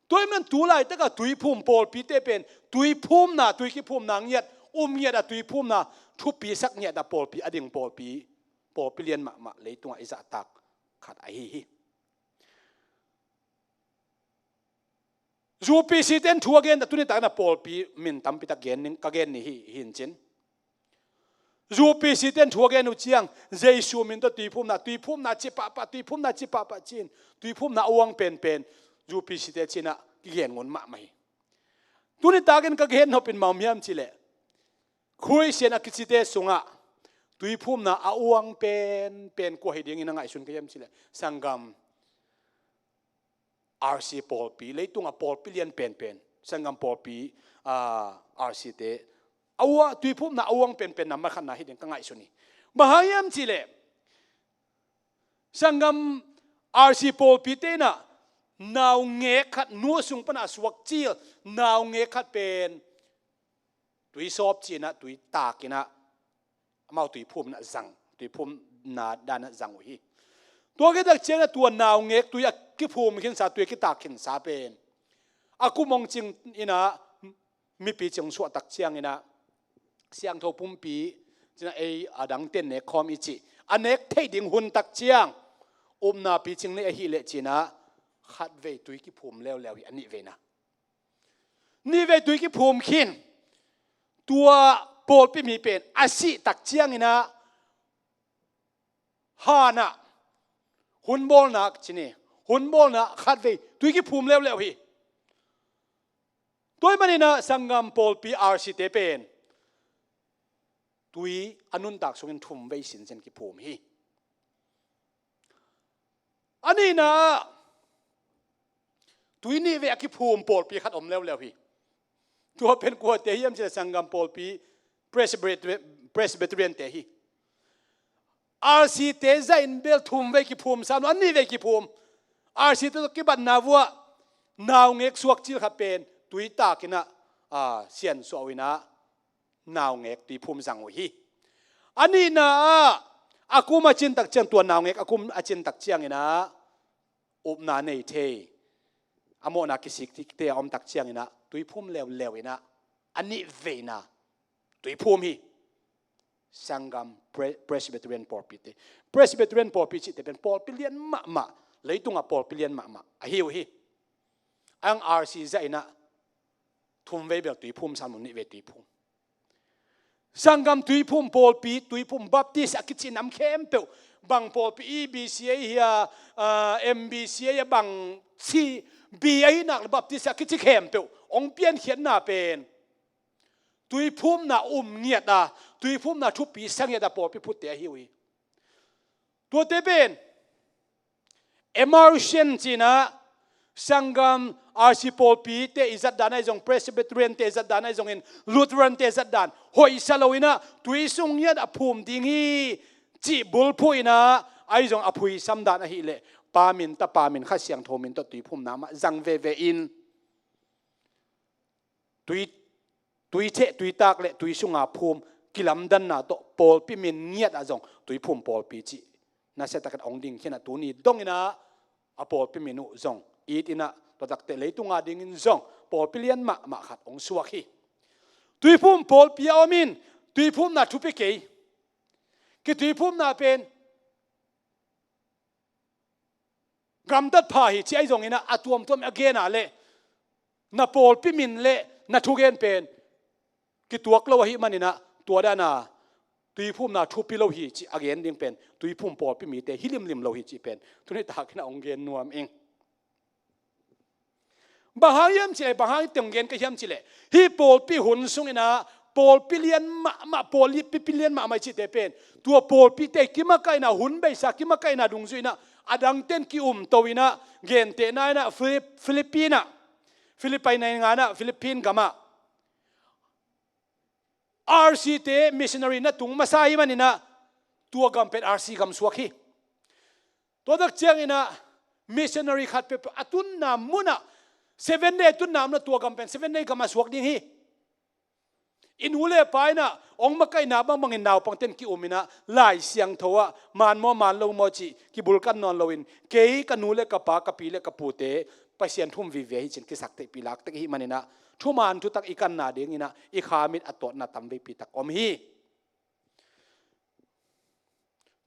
Tua ahih manin tu laitakah tuiphum pawlpite pen tuiphumna, tui kiphumna ngiat, um ngiat a tuiphumna thupisak ngiat a pawlpi a ding pawlpi, pawlpi lian mahmah leitungah i zahtak khat ahi hi. U P C te in thu a gen, tuni takin a pawlpi min tampi tak gen ning, ka gen ni hi, hi in cin. U P C te in thu a gen uh ciang, Jesu min tawh tuiphumna, tuiphumna ci pahpah, tuiphumna ci pahpah ci-in, tuiphumna a uang penpen U P C te cinah kigen ngun mahmah hi. Tuni takin ka gen nop in ma om hiam cihleh, Khristian a kicite sungah tuiphumna a uang penpen kua hi dingin a ngaihsun ka hiam cihleh, sanggam R C pawlpi, leitungah pawlpi lian penpen, sanggam pawlpi, ah, R C te, a uang, tuiphumna a uang penpen nambat khatna hi ding ka ngaihsun hi. Bang hang hiam cihleh, sanggam R C pawlpite inah naungek khat, nu sung pana a suak cil naungek khat pen tui sawp ci-inah, tui tak inah, amau tuiphum inah zang, tuiphumna danah zang uh hi. Tua khit tak ciangah tua naungek tui a kiphum khinsa, tui a kitak khinsa pen a kum hong cing inah, mipi cing suahtak cianginah, siangtho pumpi cinah ei a dangten nek khawm i cih, a nek theih ding hun tak ciang upna picing nei ahileh cinah khatvei tui kiphum leuleu hi, a nihveina. Nihvei tui kiphum khin, tua pawlpi mi pen a sih tak cianginah hanah hun bawlna ci ni, hun bawlna khatvei tui kiphum leuleu hi. Tua ahih maninah sanggam pawlpi R C te pen tui a nuntak sungin thumvei sinsen kiphum hi. A nihna ah tui nihvei a kiphum pawlpi khat om leuleu hi. Tua pen kuate hiam cihleh sanggam pawlpi Presbyterian, Presbyterian te hi. R C te zahin bel thumvei kiphum sam lo, a nihvei kiphum. R C te tawh kibatna vuah naungek suak cil khat pen tui tak inah, ah, siansuah uh inah naungek tuiphum zang uh hi. A nihna ah a kum a cin tak ciang, tua naungek a kum a cin tak cianginah upna nei thei, a mawhna kisik tikte a om tak cianginah tuiphum leuleu inah a nihveina tuiphum hi. Sanggam Pre-, Presbyterian pawlpite, Presbyterian pawlpi cihte pen pawlpi lian mahmah, leitungah pawlpi lian mahmah ahi uh hi. Ang R C zahinah thumvei bel tuiphum sam lo, nihvei tuiphum. Sanggam tuiphum pawlpi, tuiphum Baptist a kici nam khempeuh, bang pawlpi, E B C a hia, ah, M B C a hia, bang C B a hi nak le Baptist a kici khempeuh hong piankhiatna pen tuiphumna um ngiat a, tuiphumna thupi sa ngiat a pawlpi phutte ahi uh hi. Tuate pen immersion cinah, sanggam R C pawlpite i zatdan ahi zong, Presbyterian te i zatdan ahi zongin, Lutheran te i zatdan hoihsa lo inah tui sung ngiat a phum ding hi cih bulphuh inah, ahi zong a phuisam dan ahileh Pa min, Tapa min, Kha Siangtho min tawh tuiphumna mah zang veve in, tui, tui theh, tui tak le tui sunga phum kilamdanna tawh pawlpi min ngiat ah zong tuiphum pawlpi cih nasiatakin hong dingkhiatna tuni donginah a pawlpi min uh zong it inah, tua takte leitunga dingin zong pawlpi lian mahmah khat hong suak hi. Tuiphum pawlpi a om in tuiphumna thupi kei, kituiphumna pen gamtat pha hi ci ahi zonginah a tuamtuam a gena le na pawlpi min le na thugen pen kituak lo ahih maninah tua dana tuiphumna thupi lo hi ci a gen ding pen tuiphum pawlpi mite hi limlim lo hi cih pen tuni takinah hong gen nuam ing. Bang hang hiam cihleh, bang hang teng gen ka hiam cihleh, hih pawlpi hun sunginah pawlpi lian mahmah, pawlpi lian mahmah i cihte pen tua pawlpite kimakaihna, hun beisa kimakaihna dungzuinah a dangten ki-umto inah, gentehna inah Philip-, Philippine ah, Philippi nainganah, Philippine gamah R C te missionary na tung masa ahih maninah tua gam pen R C gam suak hi. Tua tak cianginah Missionary khat peuhpeuh a tunna munah, Seven Day a tunna munah tua gam pen Seven Day gam a suak ding hi. I nu le pa inah hong makaihna bangbangin naupangte in ki-um inah Lai Siangtho ah man maw man lo maw cih kibulkan nawn loin, kei, ka nu le ka pa, ka pi le ka pute Pasian thu um vive hi ci-in kisaktheihpih laktek i hih maninah thuman thutak i kanna dinginah i kha mit a tawtna tamveipi tak om hi.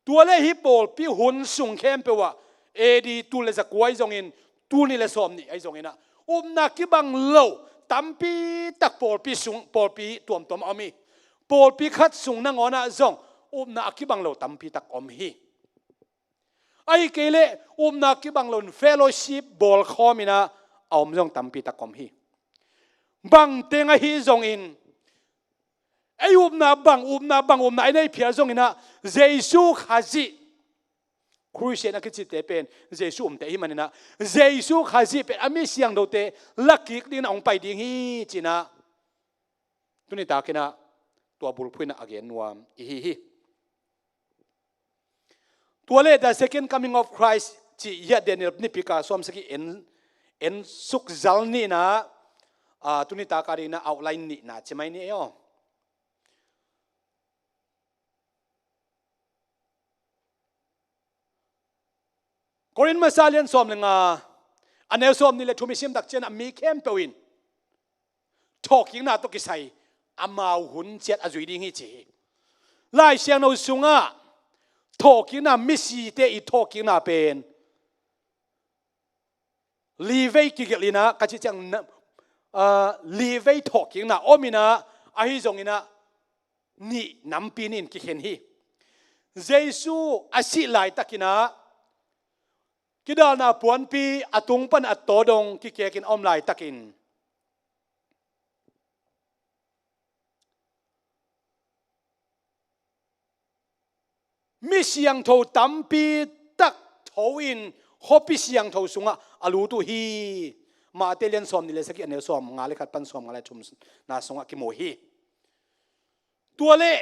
Tua le hih pawlpi hun sung khempeuh ah, A D tul le zakua ahi zongin, tul nih le sawm nih ahi zonginah upna kibang lo tampi tak pawlpi sung, pawlpi tuamtuam a om hi. Pawlpi khat sung nangawnah zong upna a kibang lo tampi tak om hi. Ahi kei leh upna kibang loin fellowship bawlkhawm inah a om zong tampi tak om hi. Bangteng ahi zongin, ei upna bang, upna bang, upna ei nei phial zonginah Jesu Khazih, Khristian a kicite pen Jesu umte ahi maninah Jesu Khazih pen a mi siangthote lakik dingin a hong pai ding hi cinah tuni takinah tua bulphuh inah a gen nuam i hi hi. Tua le The Second Coming of Christ cih hiah Daniel nipika sawmsagih en, en sukzal nihna, ah, tuni taka dingna outline nihna ci mai ni ei aw. Korin masa lian sawm le nga, a neu sawm nih le thum i sim tak ciangah mi khempeuh in thawhkikna tawh kisai amau hun ciat a zui ding hi ci hi. Lai Siangtho sungah thawhkikna, misite i thawhkikna pen livei kigelh inah ka cih ciang na, ah, livei thawhkikna om inah ahi zonginah nih nampi nih in kikhen hi. Jesu a sih laitakinah kidalna puanpi a tung pan a taw dong kikekin a om laitakin mi siangtho tampi tak tho in khuapi siangtho sungah a lut uh hi. Mate lian sawm nih le sagih a neu sawm nga le khat pan sawm nga le thumna sungah kimu hi. Tua le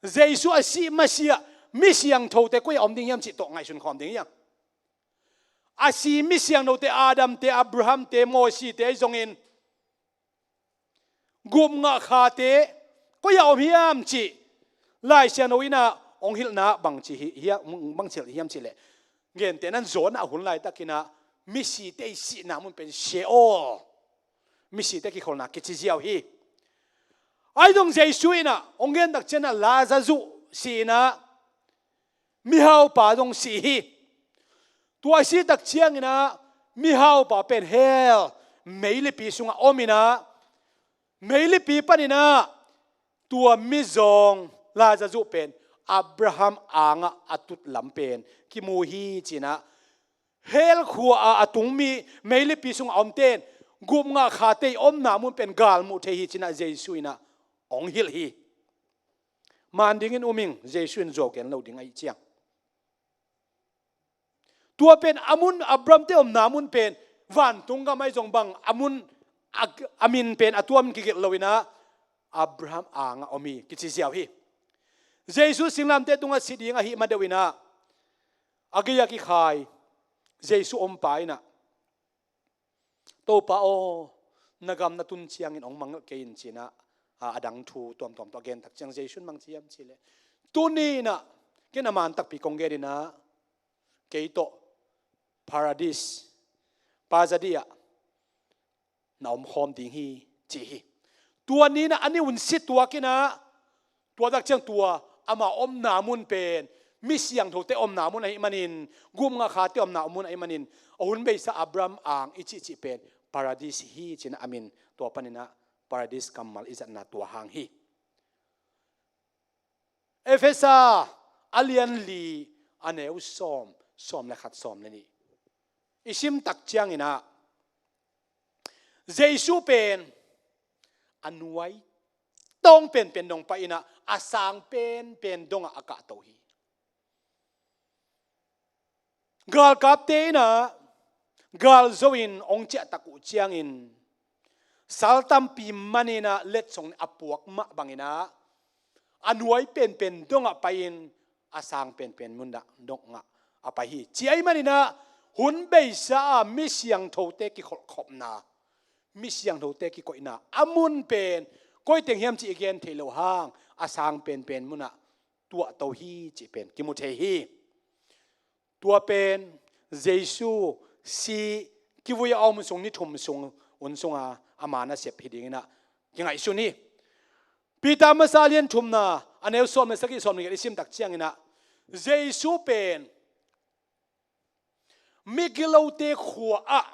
Jesu a sih masiah mi siangthote koi a om ding hiam cih tawh ngaihsun khawm ding hiam? A si mi siangthote, Adamte, Abrahamte, Mosite ahi zongin gupngah khate koi a om hiam cih Lai Siangtho inah hong hilhna bangci hi, hiam, bangci hilh hiam cih leh, gentehna in Jonah a hun laitakinah misite i sihna mun pen Sheol, misite kikholhna kici ziau hi. Ahi zong Jesu inah hong gen tak ciangah Lazarus si inah mihaupa zong si hi. Tua a si tak cianginah mihaupa pen hell, meilipi sungah om inah meilipi paninah tua mizawng Lazarus pen Abraham angah a tutlam pen kimu hi cinah hell khua-ah a tung mi meilipi sungah a omte in gupngah khate i omna mun pen galmuh thei hi cinah Jesu inah hong hilh hi. Man dingin um ing, Jesu in zuau gen lo ding ahih ciang. Tua pen a mun, Abrahamte omna mun pen vantung gam ahi zong bang a mun, a, a min pen a tua min kigelh lo inah Abraham angah om hi kici ziau hi. Jesu singlamteh tungah si ding ahih ma deuh inah a gei-a kikhai Jesu ompa inah Topa aw, na gam na tun ciangin hong mangngilh kei in cinah, a, a dang thu tuamtuam tawh a gen tak ciang Jesu in bang ci hiam cih leh, tuni inah ken a man takpi kong gen inah kei tawh Paradis, Pa za di-ah na omkhawm ding hi ci hi. Tua ni inah a ni hun si tuak inah tua tak ciang tua ama omna mun pen mi siangthote omna mun ahih manin, gupngah khate omna mun ahih manin, a hun beisa Abraham ang i cihcih pen Paradis hi cinah a min tua paninah Paradis kammal i zatna tua hang hi. Efesa a lian li a neu sawm, sawm le khat, sawm le nih i sim tak cianginah Jesu pen a nuai tawng penpen dong pai inah a sang penpen dongah a kahto hi. Galkapte inah galzo in hong ciahtak uh ciangin sal tampi man inah letsong a puak mah banginah a nuai penpen dongah pai-in a sang penpen mun dongah a pai hi. Ci ahih maninah hun beisa a mi siangthote kikholhkhopna, mi siangthote kikoihna a mun pen koi teng hiam cih i gen theih loh hang a sang penpen munah tuahto hi cih pen kimu thei hi. Tua pen Jesu si kivui a om sung ni thum sung un sunga ama nasep hi dinginah kingaihsun hi. Peter masa lian thumna a neu sawm le sagih sawm le giat i simtak cianginah Jesu pen migilote khua ah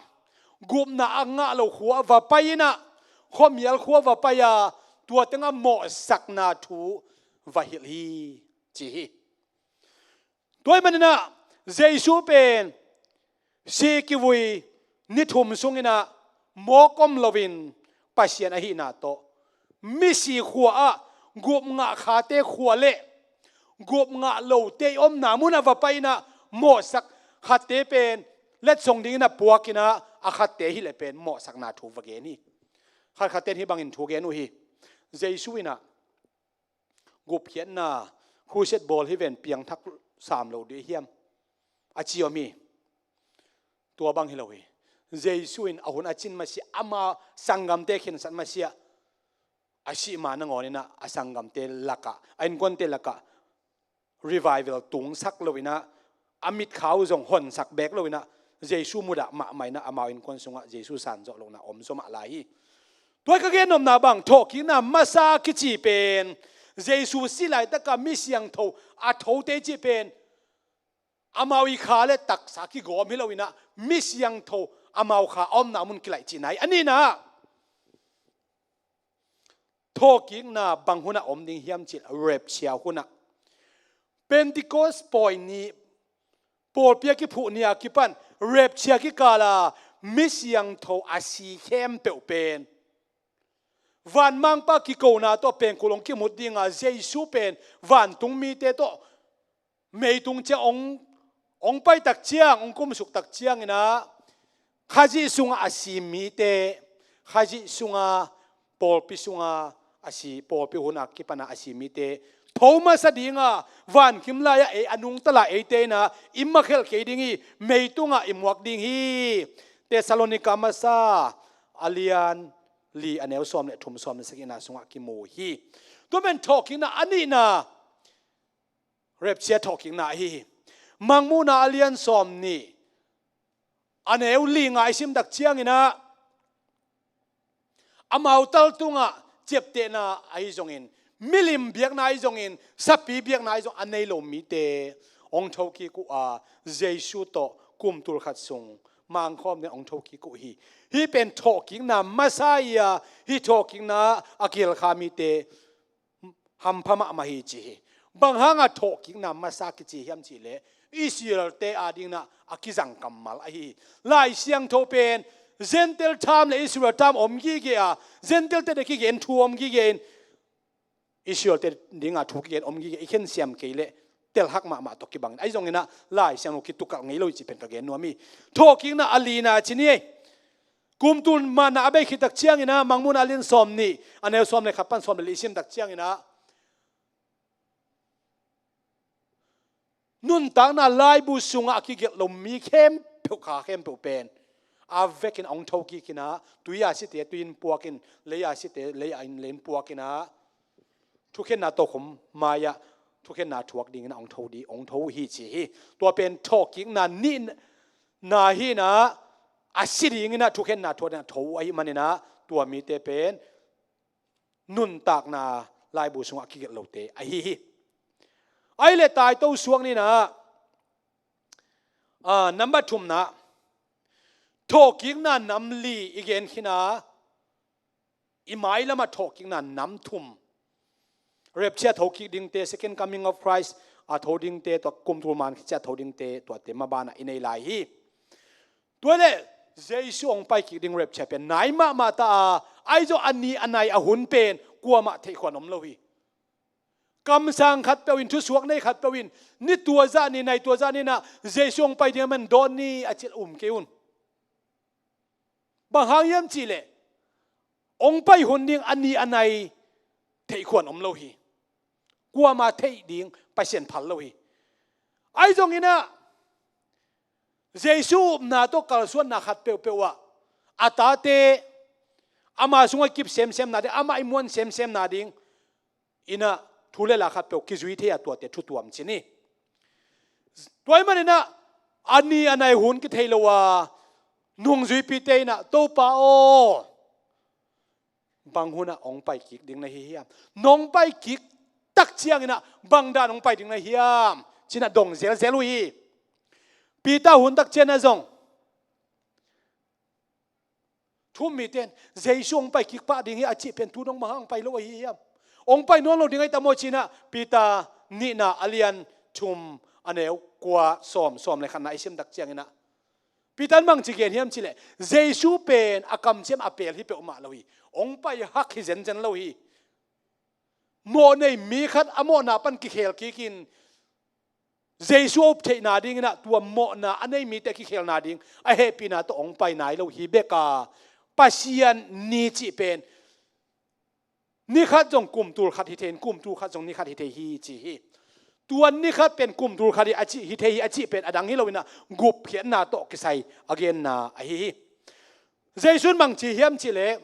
gupna a ngah lo khua ah va pai inah khuamial khua va pai a tua tengah mawhsakna thu va hilh hi ci hi. Tua ahih maninah Jesu pen si kivui ni thum sunginah mawk om loin Pasian ahihna tawh misi khua ah gup ngah khate khua le gup ngah lote i omna munah va pai inah mawhsak khatte pen letsong dinginah puak inah a khatte hileh pen mawhsakna thu va gen hi. Khatkhatten hih bangin thu gen uh hi. Jesu inah gupkhiatna, crusade bawl hi ven, piangthak sam lo dih hiam a ci om hi. Tua bang hi lo hi. Jesu in a hun a cin masiah, ama sanggamte khinsat masiah a sih ma nangawn inah a sanggamte lakah, a innkuante lakah revival tungsak lo inah a mitkhau zong honsak bek lo inah Jesu mudah mahmah inah amau innkuan sungah Jesu sanzawh lohna om zaw mah lai hi. Tua ka gen nopna bang thawhkikna masa kici pen Jesu si laitaka mi siangtho a thote cih pen amau i kha le taksa kigawm hi lo inah mi siangtho amau kha a omna mun kilaih cihna hi. A nihna thawhkikna bang hunah om ding hiam cih rapture hunah Pentecost pawi ni pawlpi a kiphuh ni a kipan rapture kikala mi siangtho a si khempeuh pen vanmangpa kikona tawh pengkul hong kimut dinga Jesu pen vantung mite tawh meitung ciang hong, hong pai tak ciang, hong kumsuk tak cianginah Khazih sungah a si mite, Khazih sunga pawlpi sunga a si, pawlpi huna kipana a si mite tho masa dinga vankim lai-ah ei a nungta lai eite inah i makhelh kei ding hi. Meitungah i muak ding hi. Thessalonika masa a lian li a neu sawm le thum, sawm le sagihna sungah kimu hi. Tua pen thawhkikna a nihna rapture thawhkikna ahi hi. Mangmuhna a lian sawm nih a neu li nga i simtak cianginah amau tal tungah ciaptehna ahi zongin, milim biakna ahi zongin, sapi biakna ahi zong a nei lo mite hong thokik uh a Jesu tawh kum tul khat sung mangkhawm ding hong thokik uh hi. Hih pen thawhkikna masa hi a, hih thawhkikna a kihelkha mite hampha mahmah hi ci hi. Bang hanga thawhkikna masa kici hiam cihleh Israel-te adingna a kizang kammal ahi hi. Lai Siangtho pen Gentile tham le Israel tham om gige a, Gentile-te de kigen thu om gige in Israel-te dinga thu kigen om gige, i khensiam kei leh telhak mahmah tawh kibangin ahi zonginah Lai Siangtho kitukalh ngei lo hi ci pen ka gen nuam hi. Thawhkikna a lina ci ni ei. Kum tul manna a bei khit tak cianginah Mangmuhna a lian sawm nih a neu sawm le khat pan sawm le li i sim tak cianginah nuntakna laibu sungah a kigelh lo mi khempeuh kha khempeuh pen a vekin hong thokik inah tui a site tui in puakin, lei a site lei a in, lei in puakinah thukhenna tokhom mai-ah thukhenna thuak dinginah hong tho dih, hong tho uh hi ci hi. Tua pen thawhkikna nihna hinah a si dinginah thukhenna thuak dinginah tho uh ahih maninah tua mite pen nuntakna laibu sungah kigelh lote ahi hi. Ahih leh taito suak ninah, a, number thumna thawhkikna nam li i gen khin a, i mailamah thawhkikna nam thum, rapture a thokik dingte, second coming of Christ a tho dingte, tua kum tul man khit ciang a tho dingte, tuate mabanah i nei lai hi. Tua leh Jesu hong paikik ding rapture pen nai mahmah ta a, ahi zong a ni a nai a hun pen kuamah theihkhuan om lo hi. Kamsang khatpeuh in, thusuak nei khatpeuh in ni tua zah ni, nai tua zah ni inah Jesu hong pai ding a man dawn ni a cih um kei un. Bang hang hiam cihleh hong pai hun ding a ni a nai theihkhuan om lo hi. Kuamah theih ding Pasian phal lo hi. Ahi zonginah Jesu upna tawh kalsuanna khat peuhpeuh ah a tate ama sungah kip semsem nading, amah i muan semsem nading inah thu le la khat peuh kizui thei a, tuate thu tuam cin hi. Tua ahih maninah a ni a nai hun kithei lo a nungzuipite inah, "Topa aw, bang hunah hong pai kik ding na hi hiam? Nong pai kik tak cianginah bang dan hong pai ding na hiam?" cinah dong zelzel uh hi. Peter hun tak cianah zong thu-um mite in, "Jesu hong pai kik pah ding hi a cih pen tu dong bang hang hong pai lo ahi hiam? Hong pai nawn lo ding ahi ta maw?" cinah Peter nihna a lian thum a neu kua, sawm, sawm le khatna i sim tak cianginah Peter in bangci gen hiam cihleh, Jesu pen a kamciam a pel hi peuhmah lo hi. Hong pai hak hi zenzen lo hi. Mawh nei mi khat a mawhna pan kikhel kikin Jesu a up theihna dinginah tua mawhna a nei mite a kikhelna ding a hehpihna tawh hong pai nai lo hi bek a, Pasian ni cih pen ni khat zong kum tul khat hi thei in, kum tul khat zong ni khat hi thei hi ci hi. Tua ni khat pen kum tul khat hi a cih, hi thei hi a cih pen a dang hi loinah gupkhiatna tawh kisai a genna ahi hi. Jesu in bangci hiam cihleh,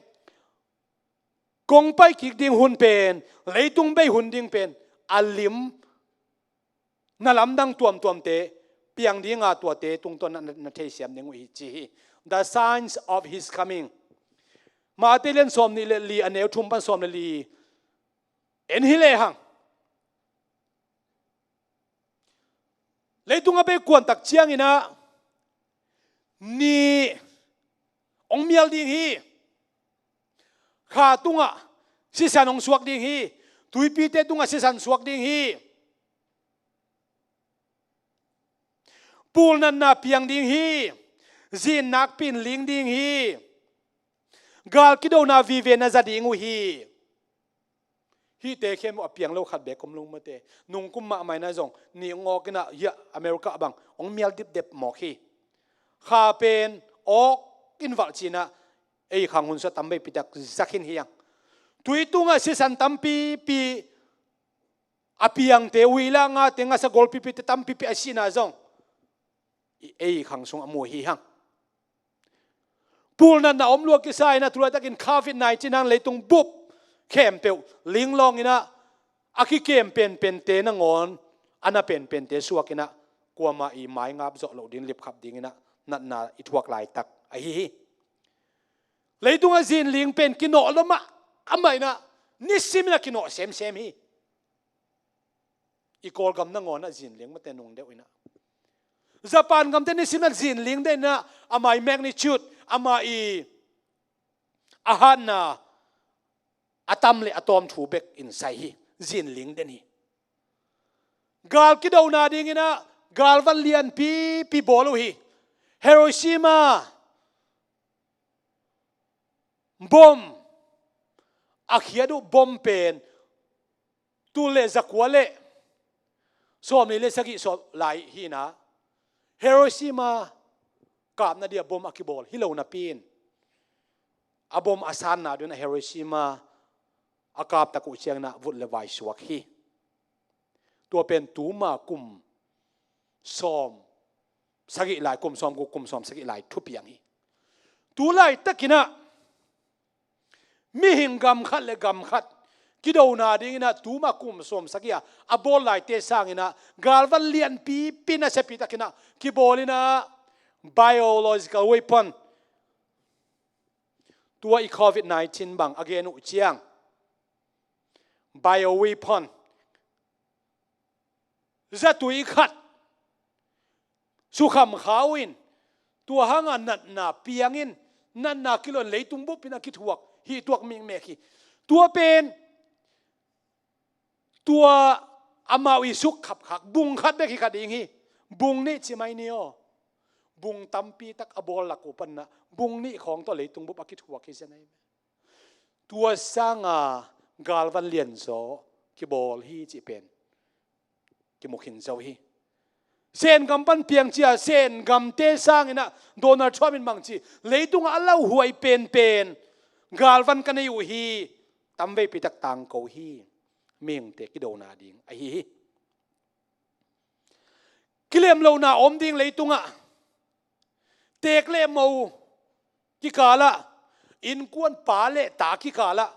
kong pai kik ding hun pen, leitung bei hun ding pen a lim na lamdang tuamtuamte piang dinga, tuate tungtawn na, na, na theisiam ding uh hi ci hi. The signs of his coming. Matthai lian sawm nih le li a neu thum pan sawm le li en hi lehang, leitung a bei kuantak cianginah ni hong mial ding hi. Kha tungah sisan hong suak ding hi. Tuipite tungah sisan suak ding hi. Pulnatna piang ding hi. Zin nakpi in ling ding hi. Gal kidona vive na za ding uh hi. Hihte khempeuh a piang lo khat beek om lo mate. Nungkum mahmah inah zong ni hong awk inah, hiah America bang hong mial dipdep mawk hi. Kha pen awk in valh cinah ei khang hun sung a tamveipi tak za khin hi hang. Tui tungah sisan tampipi a piangte, huihla ngate, ngasa golpipite tampipi a sihna zong i ei khang sung a mu hi hang. Pulnatna om lua kisa inah tu laitakin covid nineteen hang leitung bup khempeuh linglawng inah a kikem penpente nangawn a na penpente suak inah kuamah i maingap zawh loh ding, lipkhap dinginah natna i thuak laitak ahi hi. Leitungah zinling pen kinawh lo mah amah inah nisim inah kinawh semsem hi. I Kawlgam nangawn ah zinling mate nung deuh inah, Japan gamte nisim inah zinling den inah, ama i magnitude, ama i a hatna a tam le a tawm thu bek in sai hi. Zinling den hi. Gal kidona dinginah galvan lianpipi bawl uh hi. Hiroshima bom a khiat uh bom pen tul le zakua le sawmli le sagih sawm lai hinah, Hiroshima kapna dia bom a kibawl hi lo napi-in, a bom a sanna dingin a Hiroshima a kaptak uh cianginah vut le vai suak hi. Tua pen tuma kum sawm sagih lai, kum sawm guk, kum sawm sagih lai thupiang hi. Tu laitakinah mihing gam khat le gam khat kidona dinginah tuma kum sawm sagih a a bawl laite sanginah galvan lianpipi nasiapitakinah kibawl inah biological weapon, tua i covid nineteen bang a gen uh ciang, bio weapon, zatui khat sukham kha uh in, tua hanga natna piangin, natna kilon leitung bupin a kithuak hi, tuak mikmek hi. Tua pen tua amau i sukkhapkhak bung khat bek hi kha ding hi. Bung nih ci mai ni aw. Bung tampi tak a bawl lak uh panna bung nih khawng tawh leitung bup a kithuak hi zen ahi. Tua sanga galvan lianzaw kibawl hi cih pen kimu khin zo hi. Sen gam pan piang cia, Sen gamte sanginah Donald Trump in bangci, leitungah a lauhuai penpen galvan ka nei uh hi, tamveipi tak tangko hi, mihingte kidona ding ahi hi. Kilem lohna om ding leitungah, teek le mo kikalah, innkuan pa le ta kikalah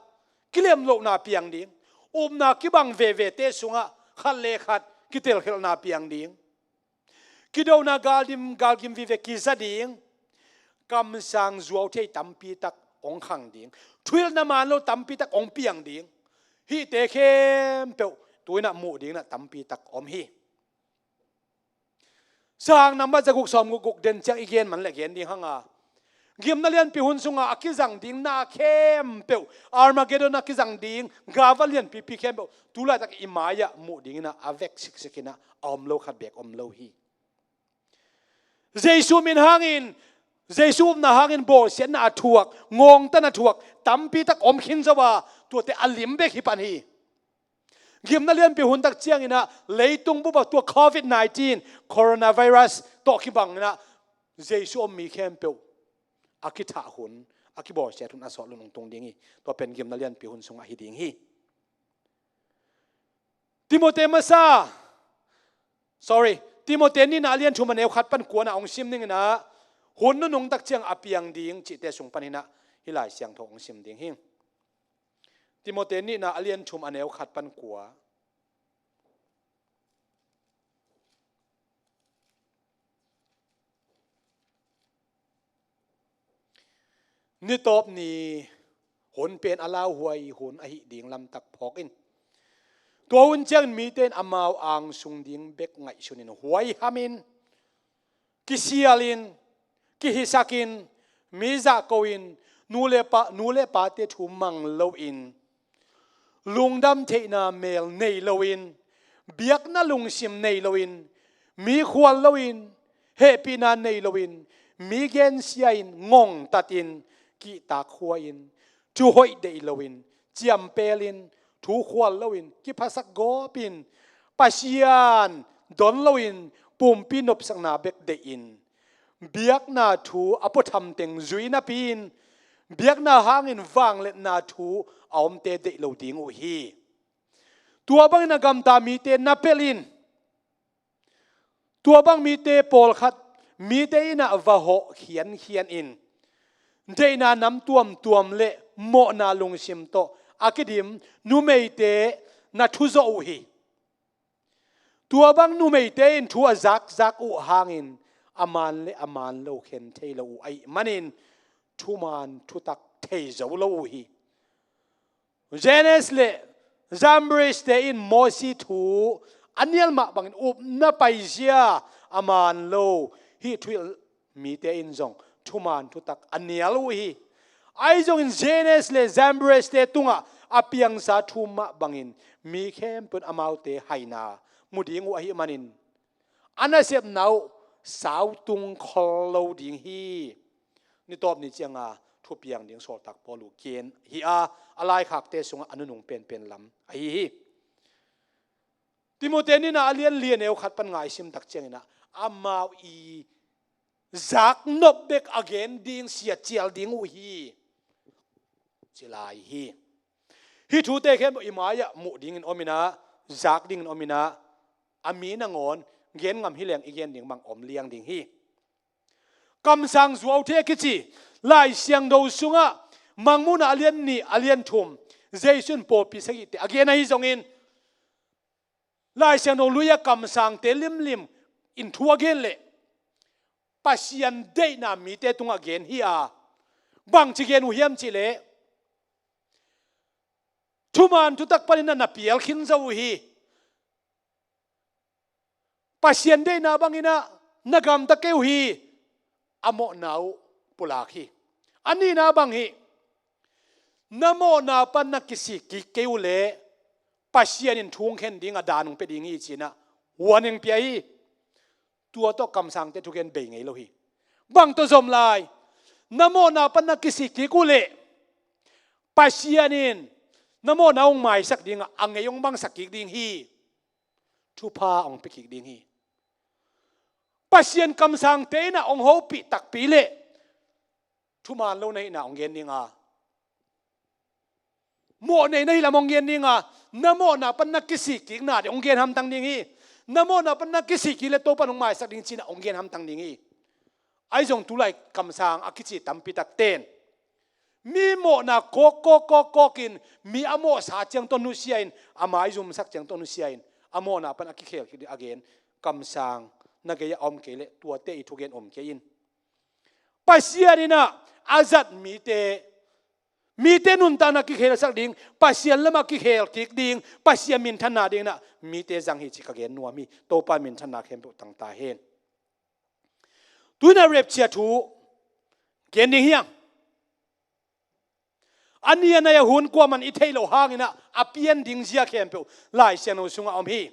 kilem lohna piang ding, upna kibang vevete sungah khat le khat kitelkhelhna piang ding, kidona galdim galgim vive kiza ding, kamsang zuau thei tampi tak hong khang ding, thuhilhna man lo tampi tak hong piang ding, hihte khempeuh tu-in ah muh ding in ah tampi tak om hi. Sang nambat zaguk sawmguk guk den ciang i gen man le gen ding hang a, gimna lianpi hun sungah a kizang ding na khempeuh, Armageddon a kizang ding gava lianpipi khempeuh tu laitak i mai-ah muh ding in ah a vek siksik in ah a om lo khat beek om lo hi. Jesu min hangin, Jesu upna hangin bawlsiatna a thuak, ngawngtan a thuak tampi tak om khin zo a, tuate a lim bek hi pan hi. Gimna lianpi hun tak ciangin ah leitung bup ah tua covid nineteen, coronavirus tawh kibang in ah Jesu om mi khempeuh a kithah hun, a kibawlsiat hun a sawt lungtung ding hi. Tua pen gimna lianpi hun sungah hi ding hi. Timote masa, sorry, Timote nihna a lian thum a neu khat pan kua in ah hong sim ning in ah, hun nunung tak ciang a piang ding cihte sung panin ah hih Lai Siangtho hong sim ding hi. Timote nihna a lian thum a neu khat pan kua. Nitawp ni hun pen a lauhuai hun ahih ding lamtak phawk in, tua hun ciangin mite in amau angsung ding bek ngaihsun in huaiham in, kisial in, kihisak in, mi zahko in, nu le pa, nu le pate thu mang lo in, lungdam theihna mel nei lo in, biakna lungsim nei lo in, mi khual lo in, hehpihna nei lo in, mi gensia in, ngongtat in, kihtak khua in, thu hoih deih lo in, ciampel in, thu khual lo in, kiphasak gawp in, Pasian don lo in, pumpi nopsakna bek deih in, biakna thu a puatham teng zui napi in, biakna hangin vangliatna thu a omte deih lo ding uh hi. Tua bangin a gamta mite na pelh in, tua bang mite pawlkhat mite in ah va hawh khiankhian in, deihna nam tuamtuam le mawhna lungsim tawh a kidim numeite na thuzawh uh hi. Tua bang numeite in thu a zakzak uh hangin a man le a man lo khen thei lo uh ahih manin thuman thutak thei zo lo uh hi. Jannes le Jambres-te in Mosi thu a nial mah bangin upna paizia a man lo hih thuhilh mite in zong thuman thutak a nial uh hi. Ahi zongin Jannes le Jambres-te tungah a piangsa thu mah bangin mi khempeuh in amaute haina mu ding uh ahih manin a nasepna uh sautung khol lo ding hi. Nitawp ni cianga thupiang ding sawltak Paul uh gen hi a, a laikhakte sungah a nunung penpen lam ahi hi. Timote nihna a lian li a neu khat pan nga i sim tak ciangin ah, amau i zaknop bek a gen ding, siatcial ding uh hi, ci lai hi. Hih thute khempeuh i mai-ah muh dingin om in ah, zak dingin om in ah, a mi nangawn gen ngam hi leng i gen ding bang om liang ding hi. Kamsang zuaute a kici Lai Siangtho sungah Mangmuhna a lian nih, a lian thum, Jesu in pawlpi sagihte a gen ahi zongin, Lai Siangtho lui-a kamsangte limlim in thu a gen leh Pasian deihna mite tungah gen hi a, bangci gen uh hiam cihleh, thuman thutak panin ah na pial khin zo uh hi. Pasian deihna bangin ah na gamta kei uh hi. A mawhna uh pulak hi. A nihna bang hi. Na mawhna pan na kisik kik kei uh leh Pasian in thu hong khen ding a, dan hong pia ding hi ci-in ah warning pia hi. Tua tawh kamsangte thugen bei ngei lo hi. Bang tawh zom lai? Na mawhna pan na kisik kik uh leh Pasian in na mawhna hong maisak ding a, a ngei hong bangsak kik ding hi. Thupha hong pia kik ding hi. Pasian kamsangte in ah hong hopih takpi leh thuman lo na hihna hong gen ding a, mawhnei na hih lam hong gen ding a, na mawhna pan na kisik kikna ding hong gen hamtang ding hi. Na mawhna pan na kisik kik leh Topa'n hong maisak ding ci-in ah hong gen hamtang ding hi. Ahi zong tulai kamsang a kici tampi tak ten mi mawhna kawk kawk kawk kawk in, mi a mawhsa ciang tawh nusia in, a maizumsak ciang tawh nusia in, a mawhna pan a kikhel kik ding a gen kamsang na gei a om kei leh tuate i thugen om kei in. Pasian in ah a zat mite, mite nuntakna kikhelsak ding, Pasian lamah kikhel kik ding, Pasian minthanna ding in ah mite zang hi ci ka gen nuam hi. Topa minthanna khempeuh tang ta hen. Tu in ah rapture thu gen ding hi hang. A ni a nai a hun kuaman i theih loh hangin ah a pian ding zia khempeuh Lai Siangtho sungah om hi.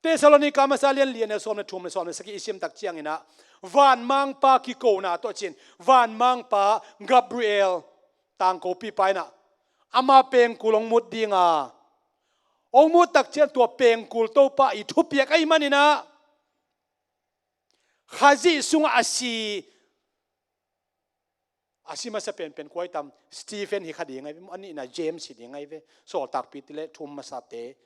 Thessalonika masa lian li a neu sawm le thum le sawm le sagih i sim tak ciangin ah vanmangpa kikona tawh cin, vanmangpa Gabriel tangkopipa in ah ama pengkul hong mut ding a, hong mut tak ciang tua pengkul Topa i thupiak ahih manin ah Khazih sungah a si, a si masa penpen kua i tam? Stephen hi kha ding ahi ve, a nihna James hi ding ahi ve, Sawltakpite le thum masate.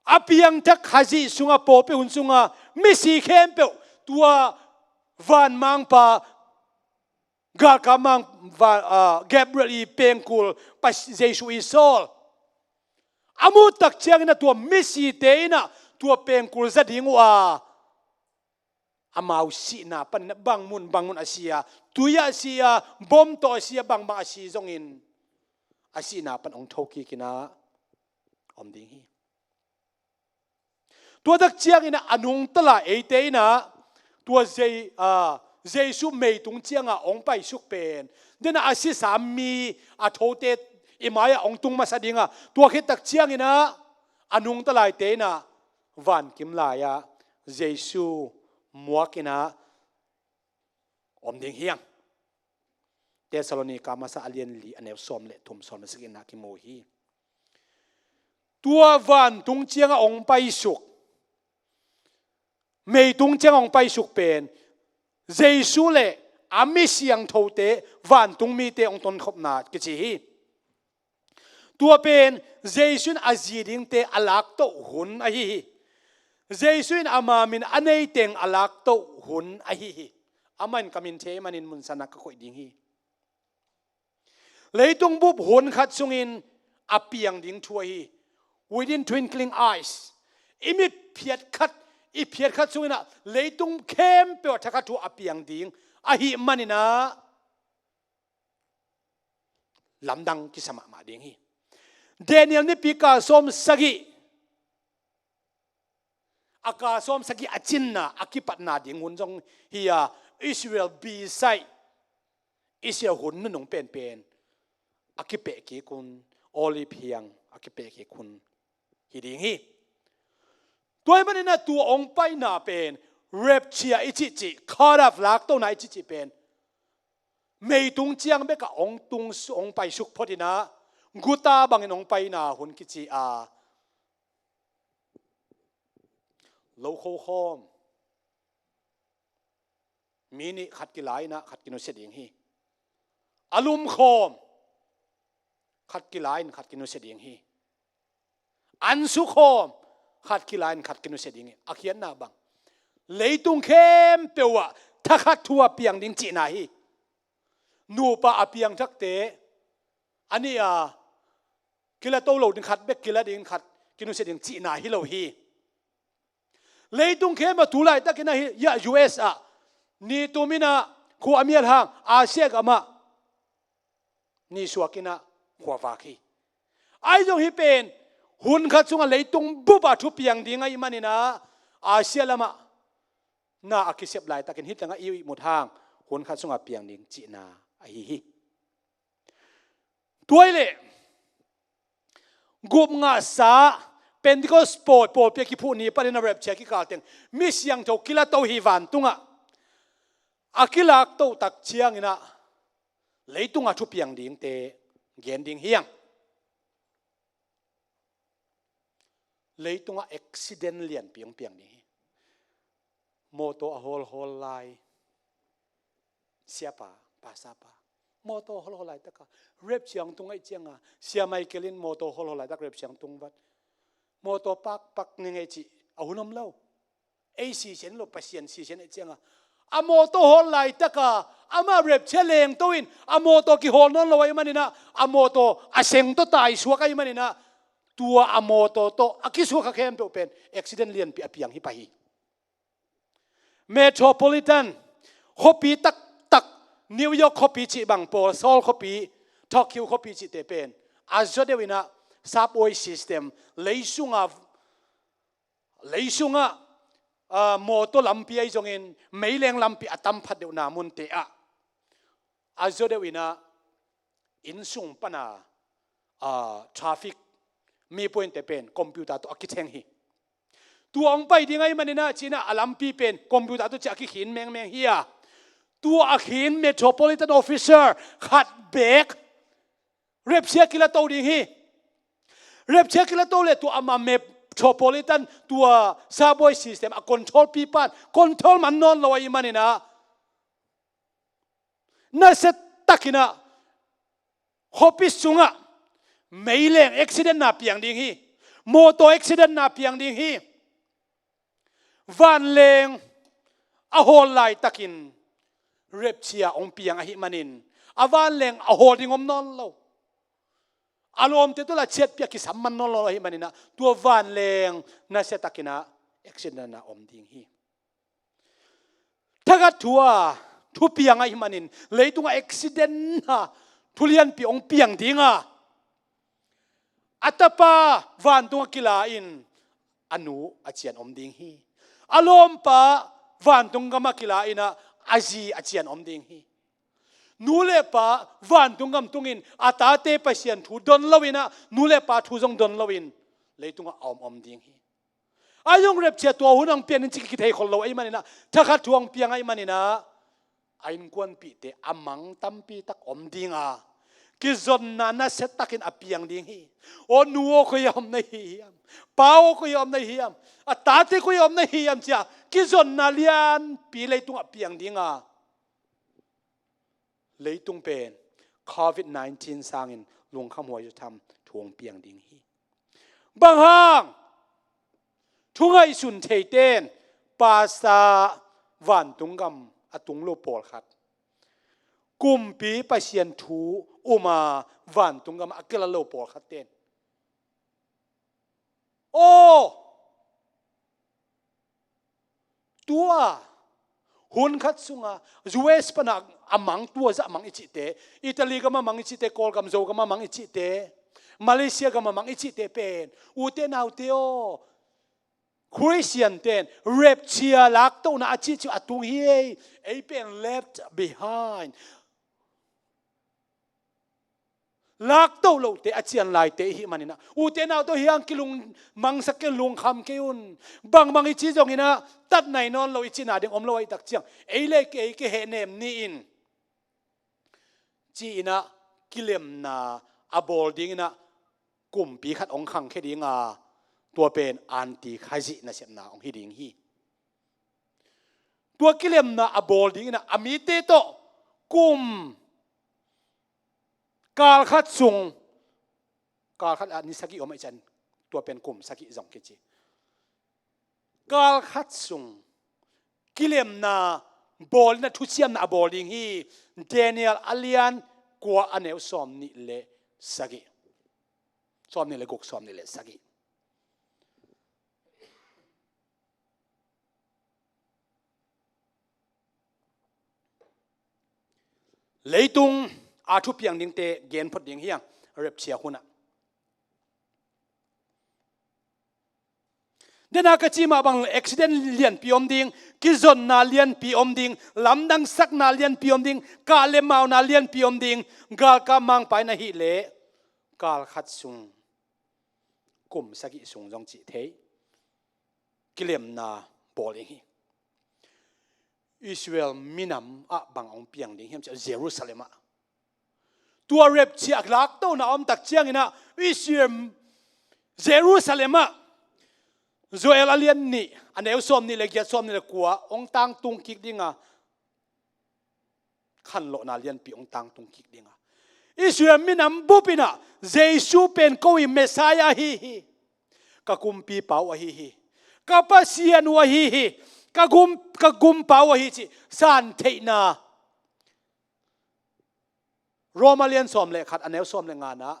A piangthak Khazih sungah pawlpi hun sungah misi khempeuh tua vanmangpa galkap mang va-, ah, Gabriel i pengkul Pas-, Jesu i sawl. A mut tak ciangin ah tua misite in ah tua pengkul za ding uh a, amau sihna panin ah bang mun bang mun a si a, tui ah si a, bom tawh a si a, bangbang a si zongin a sihna pan hong tho kik in ah om ding hi. Tua tak ciangin ah a nungta lai eite in ah tua Jei-, ah, Jesu meitung ciangah hong paisuk pen, den ah a sisam mi a thote i mai-ah hong tung masa ding a, tua khit tak ciangin ah a nungta laite in ah vankim lai-ah Jesu muak in ah om ding hi hang. Thessalonika masa a lian li a neu sawm le thum, sawm le sagih in ah kimu hi. Tua vantung ciangah hong paisuk, meitung ciangah hong paisuk pen Jesu le a mi siangthote, vantung mite hong tonkhopna kici hi. Tua pen Jesu in a zi dingte a laktoh hun ahi hi. Jesu in ama min a neiteng a laktoh hun ahi hi. Amah in ka min thei manin munsanah ka koih ding hi. Leitung bup hun khat sungin a piang ding thu ahi. Within twinkling eyes. I mit phiat khat, i phiat khat sungin ah leitung khempeuh ah thakhat thu a piang ding ahih manin ah lamdang kisa mahmah ding hi. Daniel nipi kal sawm sagih, a kal sawm sagih a cinna a kipatna ding hun zong hi a, Israel bisaih, Israel hun nunung penpen a kipeh kik hun, Olive hiang a kipeh kik hun hi ding hi. Tua ahih manin ah tua hong paina pen rapture i cihcih, caught up, laktona i cihcih pen meitung ciang bekah hong tung su-, hong paisuk phot in ah guta bangin hong paina hun kici a, lo khokhawm mi nih khat kila in ah khat kinusia ding hi. A lumkhawm khat kila in khat kinusia ding hi. An sukhawm khat kila in khat kinusia ding hi. A khiatna bang, leitung khempeuh ah thakhat thu a piang ding cihna hi. Nupa a piangthakte a nih a, kila to lo ding, khat bek kila ding, khat kinusia ding cihna hi lo hi. Leitung khempeuh ah tu laitakin ah hi, hiah U S ah ni tum in ah khua a mial hang, Asia gamah ni suak in ah khua vak hi. Ahi zong hih pen hun khat sungah leitung bup ah thu piang ding ahih manin ah Asia lamah na a kisep laitakin hih tengah i ihmut hang hun khat sungah piang ding cihna ahi hi. Tua hi leh gupngahsa Pentecost pawl, pawlpi a kiphuh ni panin a rapture kikal teng mi siangtho kilato hi vantungah. A kilaktoh tak ciangin ah leitungah thu piang dingte gen ding hi hang. Leitungah accident lianpi hong piang ding hi. Mawtaw a hawlhawl lai, siapa, pasapa, mawtaw hawlhawl laitakah rapture hong tung ahih ciangah, Sia Michael in mawtaw hawlhawl laitak rapture hong tung vat, mawtaw pakpak ning ei cih a hun om lo. Ei sisen lo, Pasian sisen ei cianga, a mawtaw hawl laitaka amah rapture lengto in a mawtaw kihawl nawn lo ahih maninah, a mawtaw a seng tawh taisuak ahih maninah, tua a mawtaw tawh a kisuak kha khempeuh pen accident lianpi a piang hi pah hi. Metropolitan khuapi taktak, New York khuapi cih bang pawl, Seoul khuapi, Tokyo khuapi cihte pen a zaw deuh inah subway system, lei sunga, lei sungah, ah, mawtaw lampi ahi zongin meileng lampi a tam phat deuhna munte ah a zaw deuh inah innsung pana, ah, traffic mi puinte pen computer tawh a kitheng hi. Tua hong pai ding ahih maninah cinah a lampi pen computer tawh ci a kikhin mengmeng hi a, tua a khin metropolitan officer khat beek rapture kilato ding hi. Rapture kilato le tua ama metropolitan tua subway system a control pipan control man nawn lo ahih maninah, nasia takinah khuapi sungah meileng accident na piang ding hi. Mawtaw accident na piang ding hi. Vanleng a hawl laitakin rapture hong piang ahih manin a vanleng a hawl ding om nawn lo. A lawmte tawh la ciatpi a kisam man nawn lo ahih maninah tua vanleng nasia takinah accident na om ding hi. Thakhat thu a thupiang ahih manin leitungah accident a thulianpi hong piang dinga, a tapa vantungah kila in a nu a cian om ding hi. A lawmpa vantung gamah kila inah a zi a cian om ding hi. Nu le pa vantung gam tungin a tate Pasian thu don lo inah, nu le pa thu zong don loin leitungah a om om ding hi. A zong rapture tua hun hong pian in cik kithei khol lo ahih maninah, thakhat thu hong piang ahih maninah, a innkuanpihte a mang tampi tak om dinga, kizonna nasia takin a piang ding hi. Aw nu aw, koi a om na hi hiam? Pa aw, koi a om na hi hiam? A tate koi a om na hi hiam? Cia kizonna lianpi leitungah piang dinga, leitung pen covid nineteen sangin lungkhamhuai zaw tham thu hong piang ding hi. Bang hang? Thu ngaihsun theite in pastor, vantung gam a tung lo pawlkhat, kumpi Pasian thu um a vantung gam a kila lo pawlkhatte in, aw, tua hun khat sunga U S pana a mang, tua zah a mang i cihte, Italy gam a mang i cihte, Kawlgam Zogam a mang i cihte, Malaysia gam a mang i cihte pen, ute naute aw, Khristiante in rapture, laktohna a cihcih a tung hi ei. Ei pen left behind, laktoh lohte a cian laite i hih maninah, ute naute aw, hiang kilung mangsak kei un, lungkham kei un. Bangbang i ci zonginah tat nai nawn lo i cihna ding om lo ahih tak ciang, ei le kei kihehnem ni-in ci-inah kilemna a bawl dinginah kumpi khat hong khangkhia dinga, tua pen antikhazih nasepna hong hi ding hi. Tua kilemna a bawl dinginah a mite tawh kum kal khat sung, kal khat ah ni sagih om ahih ciang tua pen kum sagih zong kici. Kal khat sung kilemna bawl inah thuciamna a bawl ding hi. Daniel a lian kua, a neu sawm nih le sagih, sawm nih le guk, sawm nih le sagih. Leitung a thupiang dingte gen phot ding hi hang, rapture hunah. Dena ka cih mah bang, accident lianpi om ding, kizonna lianpi om ding, lamdang sakna lianpi om ding, kah le mauna lianpi om ding, galkap mangpa in ahih leh kal khat sung, kum sagih sung zong cih thei, kilemna bawl ding hi. Israel minam ah bang hong piang ding hiam cih leh Jerusalem ah. Tua rapture a laktohna a om tak cianginah Israel, Jerusalem ah Joel a lian nih, a neu sawm nih le giat, sawm nih le kua, hong tangtung kik dinga, khanlawhna lianpi hong tangtung kik dinga, Israel minam bup inah Jesu pen ko i Messiah ahi hi, ka kumpipa uh ahi hi, ka Pasian uh ahi hi, ka gum, ka gumpa uh ahi cih san theihna. Roma lian sawm le khat, a neu sawm le ngana,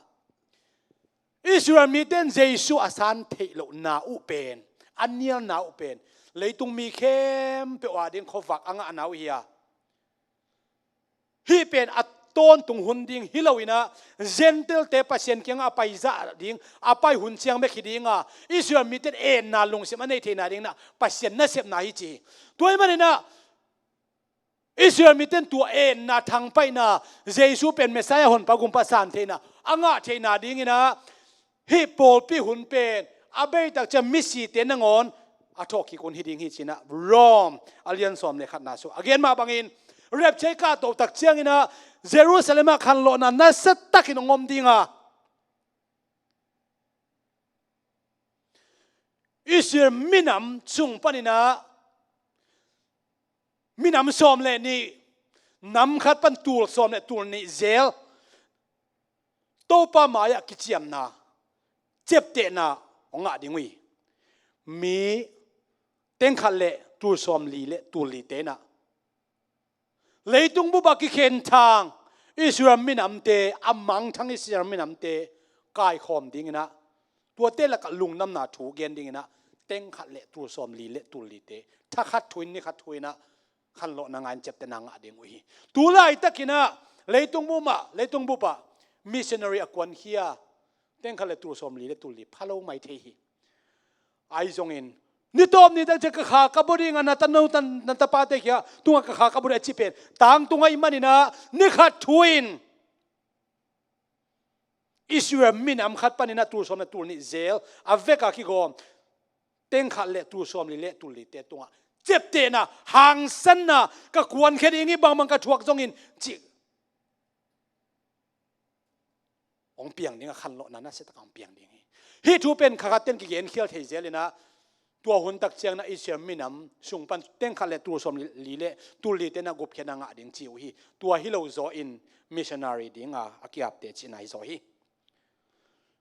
Israel mite in Jesu a san theih lohna uh pen, a nialna uh pen, leitung mi khempeuh a ding khuavak a ngahna uh hi a, hih pen a tawntung hun ding hi lo in ah, Gentile-te Pasian kiangah a pai zah ding, a pai hun ciang bek hi ding a, Israel mite in enna lungsim a nei theihna ding in ah Pasian nasepna hi ci hi. Tua ahih manin ah, Israel mite in tua enna thangpaihna, Jesu pen Messiah honpa gumpa san theihna a ngah theihna ding in ah, hih pawlpi hun pen a beitak ciang misite nangawn a thawhkik hun hi ding hi ci in ah, Rome a lian sawm le khatna sung a gen mah bangin, rapture i kahtoh tak ciangin ah Jerusalem ah khanlawhna nasiatakin hong om ding a, Israel minam sung panin ah minam sawm le nih, nam khat pan tul sawm le tul nih zel Topa mai-ah kiciamna, ciaptehna hong ngah ding uh hi. Mi teng khat le tul sawm li le tul lite in ah, leitung bup ah kikhenthang Israel minamte, a mangthang Israel minamte kaikhawm ding in ah, tuate lakah lungdamna thu gen ding in ah, teng khat le tul sawm li le tul lite, tha khat thu in, ni khat thu in ah, khanlawhna ngah in ciaptehna ngah ding uh hi. Tu laitakin ah leitung bup ah, leitung bup ah missionary a kuankhia teng khat le tul sawm li le tul li pha lo mai thei hi. Ahi zongin, ni tawp ni tak ciang ka kha ka baw ding a, na tanu, na tapate kiang tungah ka kha ka baw ding a ci pen tangtung ahih manin ah, ni khat thu in Israel minam khat panin ah tul sawm le tul nih zel a vek a kigawm teng khat le tul sawm li le tul lite tungah ciaptehna, hangsanna, ka kuankhia ding hi, bangbang ka thuak zongin cih hong piang ding a, khanlawhna nasiatak hong piang ding hi. Hih thu pen kha khat ten kigenkhial thei zel in ah, tua hun tak ciangin ah Israel minam sung pan teng khat le tul sawm li le tul lite in ah gupkhiatna ngah ding ci uh hi. Tua hi lo zaw in missionary ding a a ki-apte cihna hi zaw hi.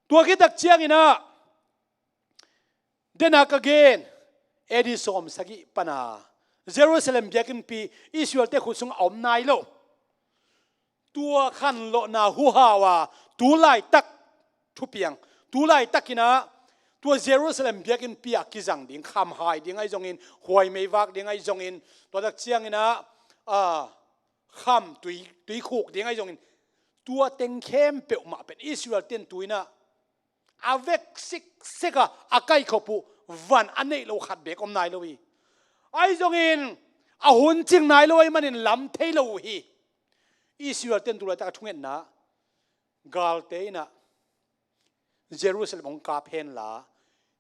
Tua khit tak ciangin ah, den a ka gen, A D sawm sagih pan a Jerusalem biakinnpi Israel-te khut sungah a om nai lo. Tua khanlawhna huhau a, tu laitak thupiang, tu laitakin ah tua Jerusalem biakinnpi ah kizang ding, khamhai ding ahi zongin, huaimei vak ding ahi zongin, tua tak ciangin ah, a, kham tui, tuikhuk ding ahi zongin, tua teng khempeuh mah pen Israel-te in tu in ah a vek siksik a, a kaikhop uh van a neih lo khat beek om nai lo hi. Ahi zongin a hun cing nai lo ahih manin lam thei lo uh hi. Israel-te in tu laitak a thungetna, galte in ah Jerusalem hong kap henla,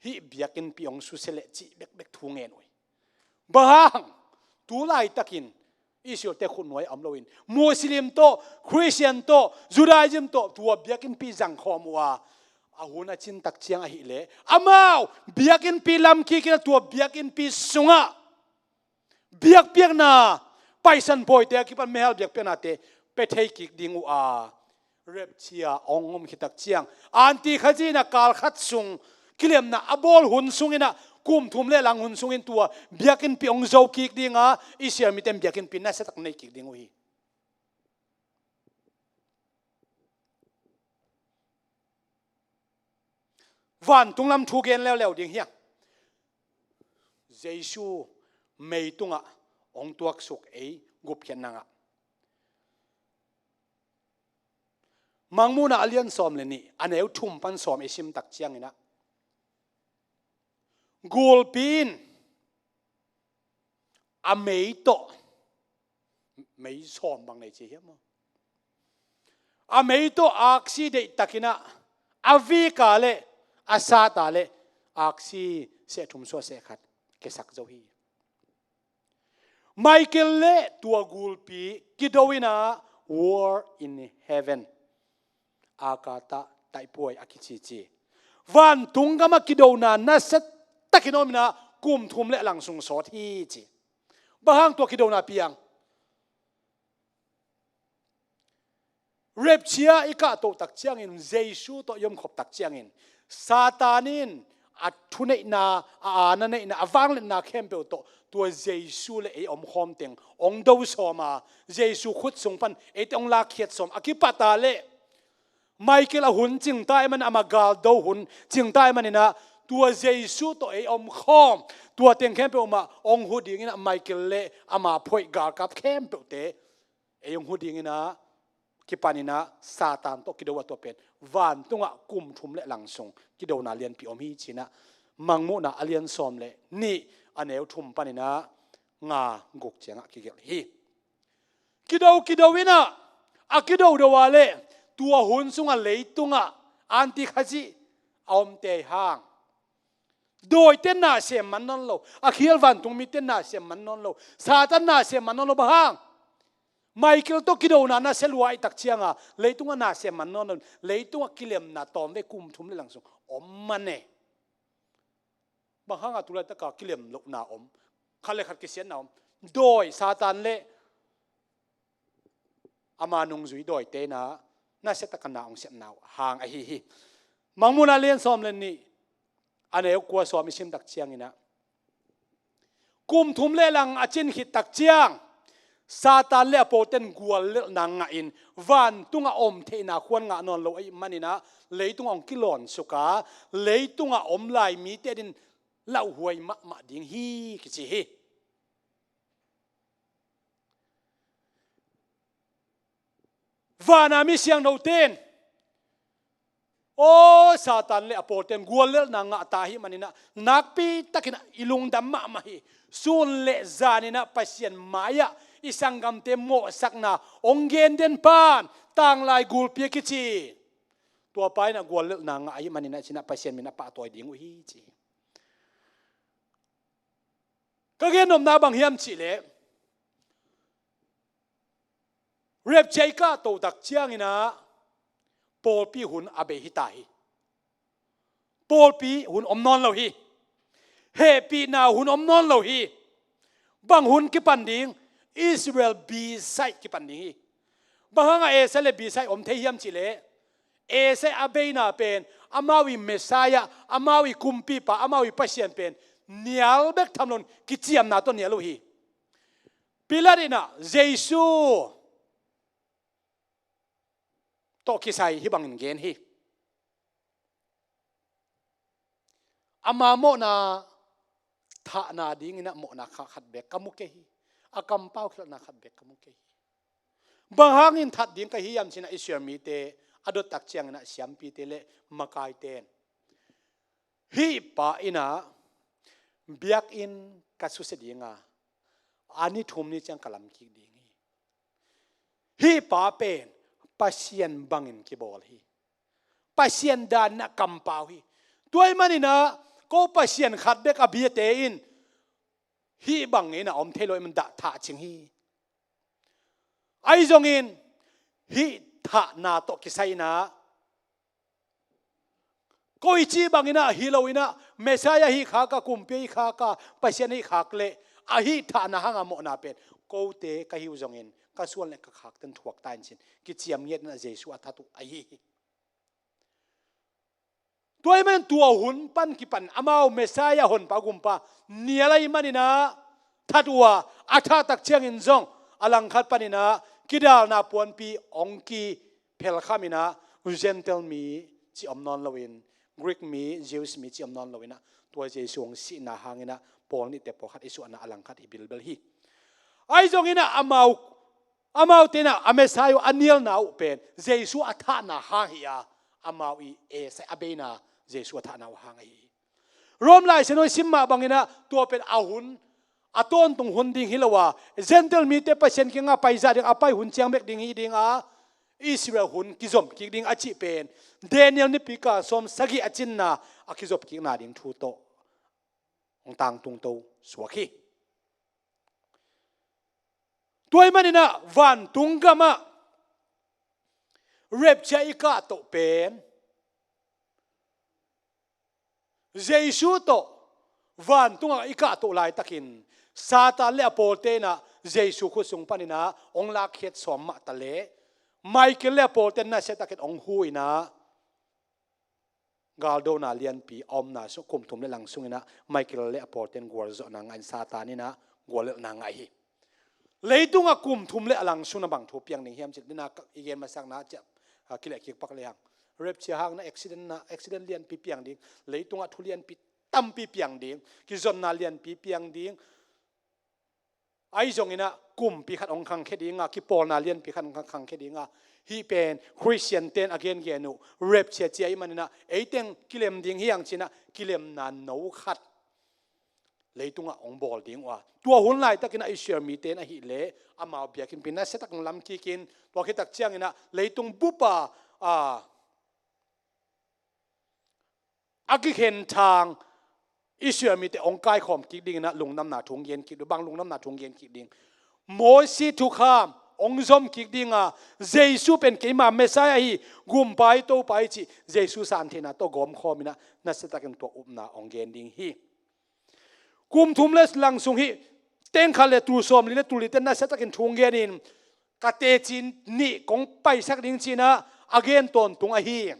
hih biakinnpi hong susia leh cih bekbek thu ngen uh hi. Bang hang? Tu laitakin Israel-te khut nuai a om loin, Muslim tawh, Christian tawh, Judaism tawh tua biakinnpi zangkhawm uh a, a hun a cin tak ciang ahih leh amau biakinnpi lam kik in ah tua biakinnpi sungah biakpiakna, Paisan Bawite a kipan mihal biakpiaknate pia thei kik ding uh a, rapture hong om khit tak ciang, Antikhazih in ah kal khat sung kilemna a bawl hun sungin ah, kum thum le lang hun sungin tua biakinnpi hong zo kik ding a, Israel mite in biakinnpi nasiatak nei kik ding uh hi. Vantung lam thu gen leuleu ding hi hang. Jesu mei tungah hong tuaksuk, ei gupkhiatna ngah. Mangmuhna a lian sawm le nih, a neu thum pan sawm i sim tak ciangin ah, gulpi in a mei tawh, mei sawm bang nei ci hiam maw? A mei tawh aksi deihtakin ah, a vik a le a sat a le aksi seh thum suah seh khat kiasak zo hi. Michael le tua gulpi kido in ah, war in heaven, akata taipuai a kici ci. Vantung gamah kidona nasiatakin om in ah, kum thum le lang sung sawt hi ci. Bang hang tua kidona piang? Rapture i kahtoh tak ciangin, Jesu tawh i omkhop tak ciangin, Satan in a thuneihna, a aana neihna, a vangliatna khempeuh tawh tua Jesu le ei omkhawm teng hong do sawm a, Jesu khut sung pan eite hong lakkhiat sawm a kipat a leh Michael a hun cingta ahih manin, ama galdo hun cingta ahih manin ah, tua Jesu tawh ei omkhawm, tua teng khempeuh mah hong hu dingin ah Michael le ama phoih galkap khempeuhte ei hong hu dingin ah, kipanin ah Satan tawh kido a, tua pen vantungah kum thum le lang sung kidona lianpi om hi ci-in ah, Mangmuhna a lian sawm le nih, a neu thum panin ah nga, guk ciangah kigelh hi. Kido kido in ah, a kidodo a leh tua hun sungah leitungah antikhazih a omte hang, dawite na sem man nawn lo, a khial vantung mite na sem man nawn lo, Satan na sem man nawn lo. Bang hang? Michael tawh kidona nasia lua ahih tak ciangin leitungah na sem man nawn lo, leitungah kilemna tawmvei kum thum le lang sung om man e. Bang hangah tu laitaka kilem lohna om, khat le khat kisiatna om? Dawi, Satan le ama nungzui dawite in ah nasia takin na hong sepna uh hang ahi hi. Mangmuhna lian sawm le nih, a neu kua sawm i sim tak ciangin ah, kum thum le lang a cin khit tak ciang Satan le a pawlte'n guallelhna ngahin vantungah om theihna khuan ngah nawn lo ahih manin ah, leitungah hong kilawn suk a, leitungah om lai mite adingin lauhuai mahmah ding hi kici hi. Vana mi siangthote'n, aw, Satan le a pawlte'n guallelhna ngah ta ahih manin ah, nakpi takin ah i lungdam mahmah hi. Sun le zanin ah Pasian mai-ah i sanggamte mawhsakna hong gen den pa'n tanglai gulpi a kici, tua pa in ah guallelhna ngah ahih manin ah, ci-in ah Pasian min a pahtawi ding uh hi ci. Ka gennopna bang hiam cih leh, rapture i kahto tak ciangin ah pawlpi hun a bei hi ta hi. Pawlpi hun om nawn lo hi. Hehpihna hun om nawn lo hi. Bang hun kipan ding? Israel bisai kipan ding hi. Bang hangah A C le B C om thei hiam cih leh, A C a beina pen amau i Messiah, amau i kumpipa, amau i Pasian pen nial bek tham loin kiciamna tawh nial uh hi. Pilat in ah Jesu tawh kisai hih bangin gen hi. Ama mawhna thahna dingin ah mawhna kha khat bek ka mu kei hi. A kampau khialhna khat bek ka mu kei hi. Bang hangin that ding ka hi hiam ci-in ah Israel mite a dot tak ciangin ah siampite le makaite'n, hih pa in ah biakinn ka susia ding a, a ni thum ni ciang ka lam kik ding hi. Hih pa pen Pasian bangin kibawl hi. Pasian dan in ah kampau hi. Tua ahih manin ah ko Pasian khat bek a biate in hih bangin ah om thei lo ahih manin ah thah cing hi. Ahi zongin hih thahna tawh kisai in ah, koici bangin ah hi loin ah, Messiah hih khak a, kumpi hih khak a, Pasian hih khak leh, a hih thahna hangah mawhna pen kote ka hi uh zongin ka suan le ka khakte'n thuak ta in ci-in kiciam ngiat in ah Jesu a that uh ahi hi. Tua ahih manin tua hun pan kipan amau Messiah, honpa, gumpa nial ahih manin ah that uh a, a thah tak ciangin zong a langkhat panin ah kidalna puanpi hong kiphel khamin ah, Gentile mi cih om nawn loin, Greek mi, Jews mi cih om nawn loin ah, tua Jesu hong sihna hangin ah pawl nihte pawlkhat i suahna a langkhat hi bilbel hi. Ahi zongin ah amau, amaute in ah a Messiah uh a nialna uh pen Jesu a thahna hang hi a, amau i A C a beina Jesu a thahna uh hang ahi hi. Rom Lai Siangtho i sim mah bangin ah tua pen a hun, a tawntung hun ding hi lo a, Gentile mite Pasian kiangah paizah ding a pai hun ciang bek ding hi ding a, Israel hun kizom kik ding a cih pen Daniel nipi kal sawm sagih a cinna a kizop kikna ding thu tawh hong tangtung to suak hi. Tua ahih manin ah vantung gamah rapture i kahto pen Jesu tawh vantungah i kahto laitakin Satan le a pawlte in ah Jesu khut sung panin ah hong lakkhiat sawm mah ta leh, Michael le a pawlte'n nasia takin hong hu in ah, galdona lianpi a omna sung, kum thum le lang sung inah Michael le a pawlten gualzawhna ngah in Satan inah guallelhna ngah hi. Leitungah kum thum le a lang sung na bang thu piang ding hiam cih dina i gen masakna ciah, a, kilehkik pak lehang, rapture hangna accident na, accident lianpi piang ding, leitungah thu lianpi tampi piang ding, kizonna lianpi piang ding. Ahi zong inah kumpi khat hong khangkhia dinga, kipawlna lianpi khat hong khangkhia dinga, hih pen Khristian ten a gengen uh rapture cia i man inah eiteng kilem ding hiang cinah kilemna no khat leitungah hong bawl ding uh a, tua hun laitakinah Israel mite in ahileh amau biakinnpi nasia takin lamkikin, tua khitak cianginah leitung bupa, a, a kikhen thang Israel mite hong kaikhawm kik dinginah lungdamna thu hong gen kik ding. Bang lungdamna thu hong gen kik ding? Mosi thukham hong zom kik dinga, Jesu pen keima Messiah hi, gumpa hi, Topa hi cih Jesu santheihna tawh gawmkhawm inah nasia takin tua upna hong gen ding hi. Kum thum le lang sung hih teng khat le tul sawmli le tul lite nasia takin thu hong genin, ka teci nih kong paisak ding cinah a gen tawntung ahi.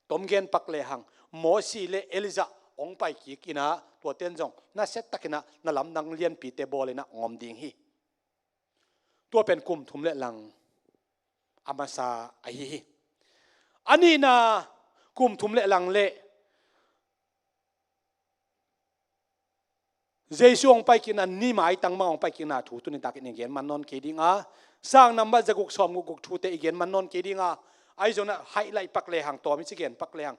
Tom gen pak lehang, Mosi le Elijah hong paikik inah tuaten zong nasia takinah na lamdang lianpite bawl inah hong om ding hi. Tua pen kum thum le lang a masa ahi hi. A nihna, kum thum le lang le Jesu hong paikikna, ni maitang bang hong paikikna thu tuni takin i gen man nawn kei dinga, Sang nambat zaguk sawmguk guk thute i gen man nawn kei dinga, ahi zongin a haih laih pak lehang, tawm i ci gen pak lehang,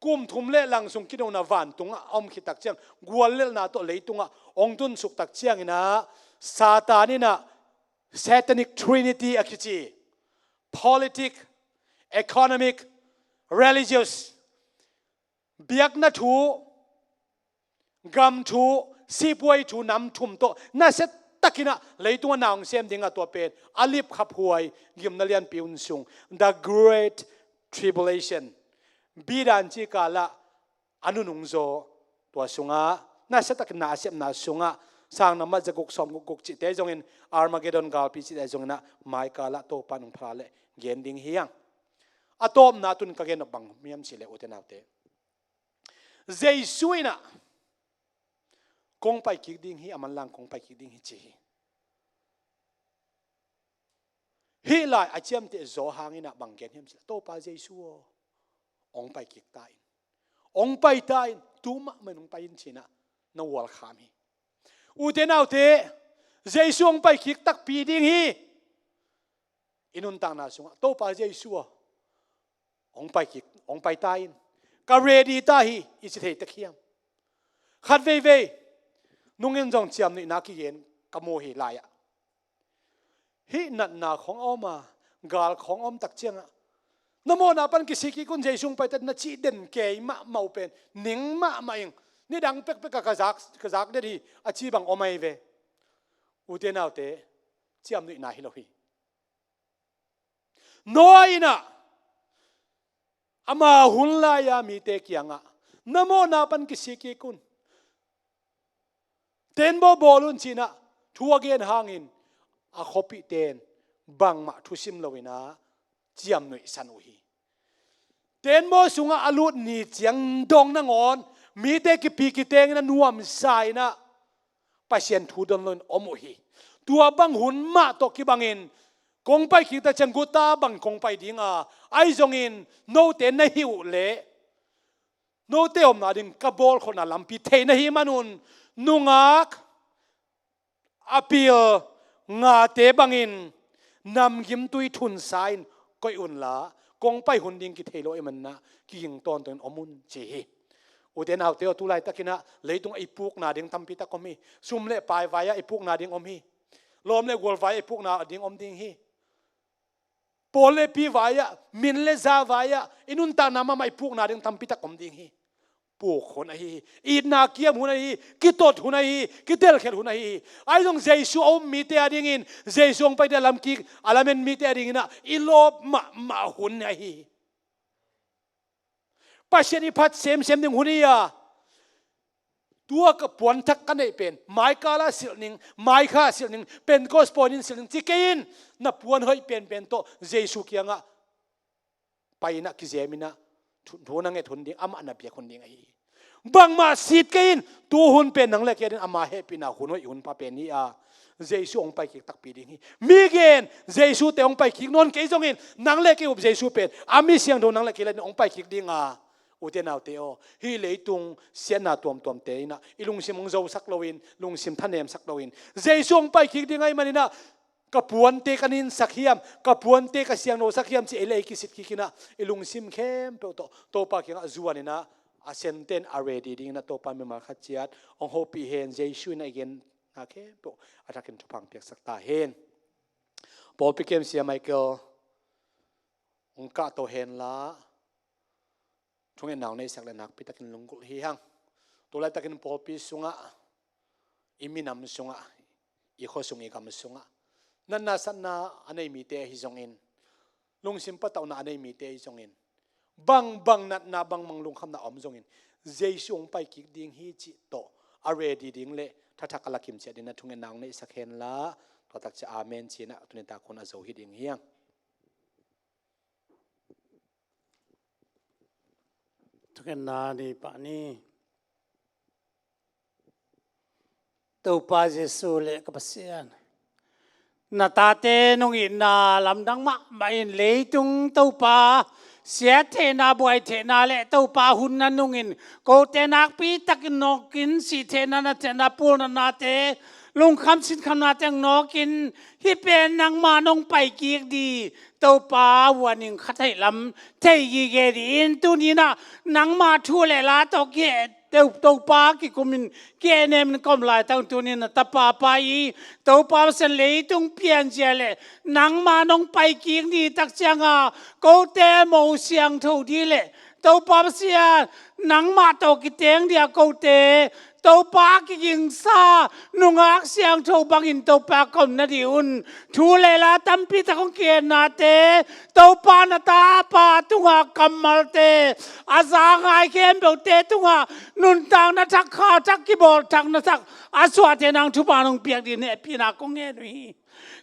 kum thum le lang sung kidona vantungah a om khit tak ciang guallelhna tawh leitungah hong tunsuk tak cianginah Satan inah Satanic Trinity a kici, politic, economic, religious, biakna thu, gam thu, sipuai thu, nam thum tawh nasia takinah leitungah na hong sem dingah tua pen a lipkhaphuai gimna lianpi hun sung, the great tribulation, bidan ci kalah a nunung zaw, tua sungah nasia takin na a sepna sungah Sang nambat zaguk sawmguk guk cihte zongin, Armageddon galpi cihte zonginah maikalah Topa nung phala le gen ding hi hang. A tawpna tun ka gen nop bang hiam cih leh, ute naute, Jesu inah kong paikik ding hi, a manlang kong paikik ding hi ci hi. Hih lai a ciamteh zaw hanginah bang gen hiam cih leh, Topa Jesu aw, hong paikik ta in, hong pai ta in, tu mahmah in hong pai in cinah na welcome hi. Ute naute, Jesu hong paikik takpi ding hi. I nuntakna sungah Topa Jesu aw, hong paikik, hong pai ta in, ka ready ta hi, i ci thei tek hiam? Khat veivei nungin zong ciamnuihna kigen ka mu hi lai-ah. Hih natna khong a om a, gal khong a om tak ciangah, na mawhna pan kisik kik un, Jesu hong pai ta in, na cih den kei mahmah uh pen ning mahmah ing. Nidang pekpek ah ka zak, ka zak den hi, a ci bang om ahi ve. Ute naute, ciamnuihna hi lo hi. Noah inah ama hun lai-a mite kiangah, na mawhna pan kisik kik un, tenbaw bawl un cinah thu a gen hangin a khuapihte in bangmah thusim loinah ciamnuihsan uh hi. Tenbaw sungah a lut ni ciang dong nangawn mite kipi kitengin a nuamsa inah Pasian thu don loin om uh hi. Tua bang hun mah tawh kibangin kong paikik tak ciang guta bang kong pai dinga, ahi zongin note na hih uh leh note omna ding ka bawlkholhna lampi thei na hih manun, nungak a pil ngate bangin namgimtui thunsa in koih unla, kong pai hun ding kithei lo ahih maninah kiging tawntawnin om un ci hi. Ute naute aw, tu laitakinah leitungah i pukna ding tampi tak om hi. Sum le pai vai-ah i pukna ding om hi. Lawm le gual vai-ah i pukna ding om ding hi. Pawl le pi vai-ah, min le za vai-ah, i nuntakna mahmah i pukna ding tampi tak om ding hi. Puk hun ahi hi. Itna kiam hun ahi hi. Kitot hun ahi hi. Kitelkhiat hun ahi hi. Ahi zong Jesu a um mite a dingin, Jesu hong pai ding a lamkik, a lamen mite a dinginah i lawp mahmah hun ahi hi. Pasian i phat semsem ding hun hi a, tua ka puanthak ka neih pen maikala silh ning, maikha silh ning, Pentecost point in silh ning ci kei in, na puan hoih penpen tawh Jesu kiangah pai inah kizem inah thu, thu na nget hun ding, amah na biak hun ding ahi hi. Bangmah sit kei in, tu hun pen nang le kei adingin ama hehpihna hun hoih hun pha pen hi a, Jesu hong paikik takpi ding hi. Mi gen, Jesute hong paikik nawn kei zongin, nang le kei up Jesu pen a mi siangtho nang le kei le hong paikik ding a, ute naute aw, hih leitung siatna tuamtuamte in ah i lungsim hong zosak loin, lungsim thanemsak loin, Jesu hong paikik ding ahih manin ah, ka puante ka ninsak hiam, ka puante ka siangthosak hiam ci ei le ei kisit kik in ah, i lungsim khempeuh tawh Topa kiangah zuan in ah, a sente in a ready dingin ah Topa mimal khat ciat hong hopih hen. Jesu in ah i genna khempeuh a thakin thupha hong piaksak ta hen. Pawlpi kem sia Michael hong kahto hen la, thungetna hong neihsak le nakpi takin lunggulh hi hang. Tu laitakin pawlpi sungah, i minam sungah, i khua sung i gam sungah, natna satna a nei mite ahi zongin, lungsim patauhna a nei mite ahi zongin, bangbang natna, bangbang lungkhamna a om zongin, Jesu hong paikik ding hi cih tawh a ready ding le thathak a lakim ciat dingin ah thungetna hong neihsak hen la, tua tak ciang amen ci-in ah tuni tak hun a zo hi ding hi hang. Thungetna nei pah ni. Topa Jesu le ka Pasian, na tate nong itna lamdang mahmah in leitung Topa, siattheihna, buaitheihna le Topa hun na nungin, kote nakpi takin nawkin, sihtheihna, nattheihna, pulnate, lungkham sinkhamnate nawkin, hih pen nangma nong paikik ding Topa, huaning khat theih lam thei gige dingin tuni-in ah nangma thu le la tawh kiheh, Topa kikumin kihehnemin ka om laitak tuni-in na tapa pa i Topa Pasian, leitung pianzia le nangma nong paikik ni tak ciangin kote mo siangtho ding le Topa Pasian, nangmah tawh kiteng ding a kote Topa kigingsa nungak siangtho bangin Topa ka om nading un thu le la tampi tak hong kihennate, Topa na tapa tungah kammalte, a za ngai khempeuhte tungah nuntakna thak, khau thak, kibawlthakna thak a suahte nang thupha nong piak ding hehpihna kong ngen uh hi.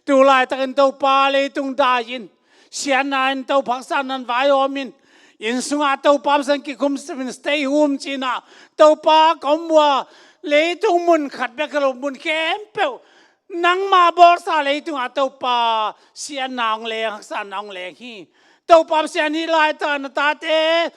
Tu laitakin Topa leitung dai-in, siatna in Topa haksatna in vaihawmin, inn sungah Topa Pasian kikhum simin stay home ci-in ah Topa ka om uh a, leitung mun khat bek hi lo mun khempeuh nangma bawlsa leitungah Topa siatna hong leng, haksatna hong leng hi. Topa Pasian, hih laitak na tate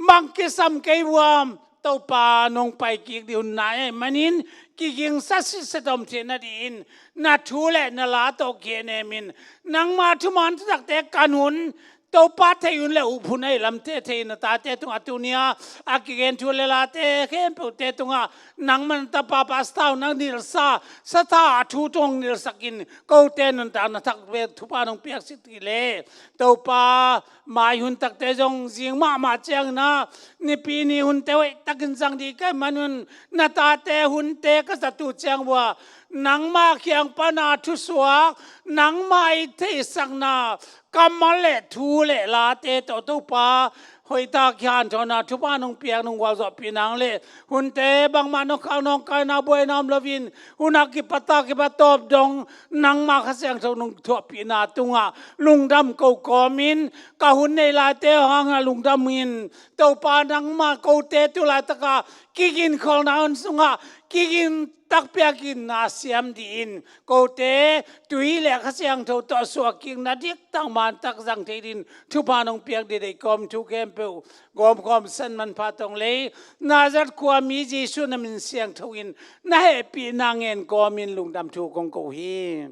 bang kisam kei uh hiam? Topa nong paikik ding hun nai ahih manin kigingsa sitset om theih nadingin na thu le na la tawh kihehnemin nangma thuman thutakte kan hun, Topa thei hun le up hun ahih lamte thei na tate tungah tuni-a a kigen thu le late khempeuhte tungah nangma na tapa pa sathau nang nilsa, satha a thu tung nilsakin kote nuntakna thak ve thupha nong piak sik ding le Topa, mai hun takte zong zing mahmah ciangin ah, Nipi ni hunte hoih takin zang ding ka hih manun na tate hunte ka zat uh ciang uh a, nangma kiang pana thusuak, nangma i theihsakna kammal le thu le late tawh Topa, hoihtak kihanthawnna thupha nong piak, nong gualzawhpih nang le hunte bangmah nong khak nong kaina buaina om loin, hun a kipat a kipat tawp dong nangma Kha Siangtho nong thuahpihna tungah lungdam ko kawmin, ka hun nei laite hangah lungdamin, Topa nangma kote tu laitaka kiginkholhna hun sungah kigin takpi a ginna siam dingin kote tui le Kha Siangtho tawh suahkikna diktak mantak zang thei dingin thupha nong piak ding deih kawm thu khempeuh gawmkhawm san manpha tawng lei Nazareth khuami Jesuh na min siangtho in na hehpihna ngen kawmin lungdam thu kong ko hi.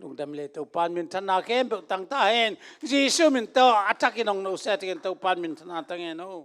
Lungdam le Topa in minthanna khempeuh tang ta hen. Jesuh min tawh a thakin hong nosia takin Topa in minthanna tang hen aw.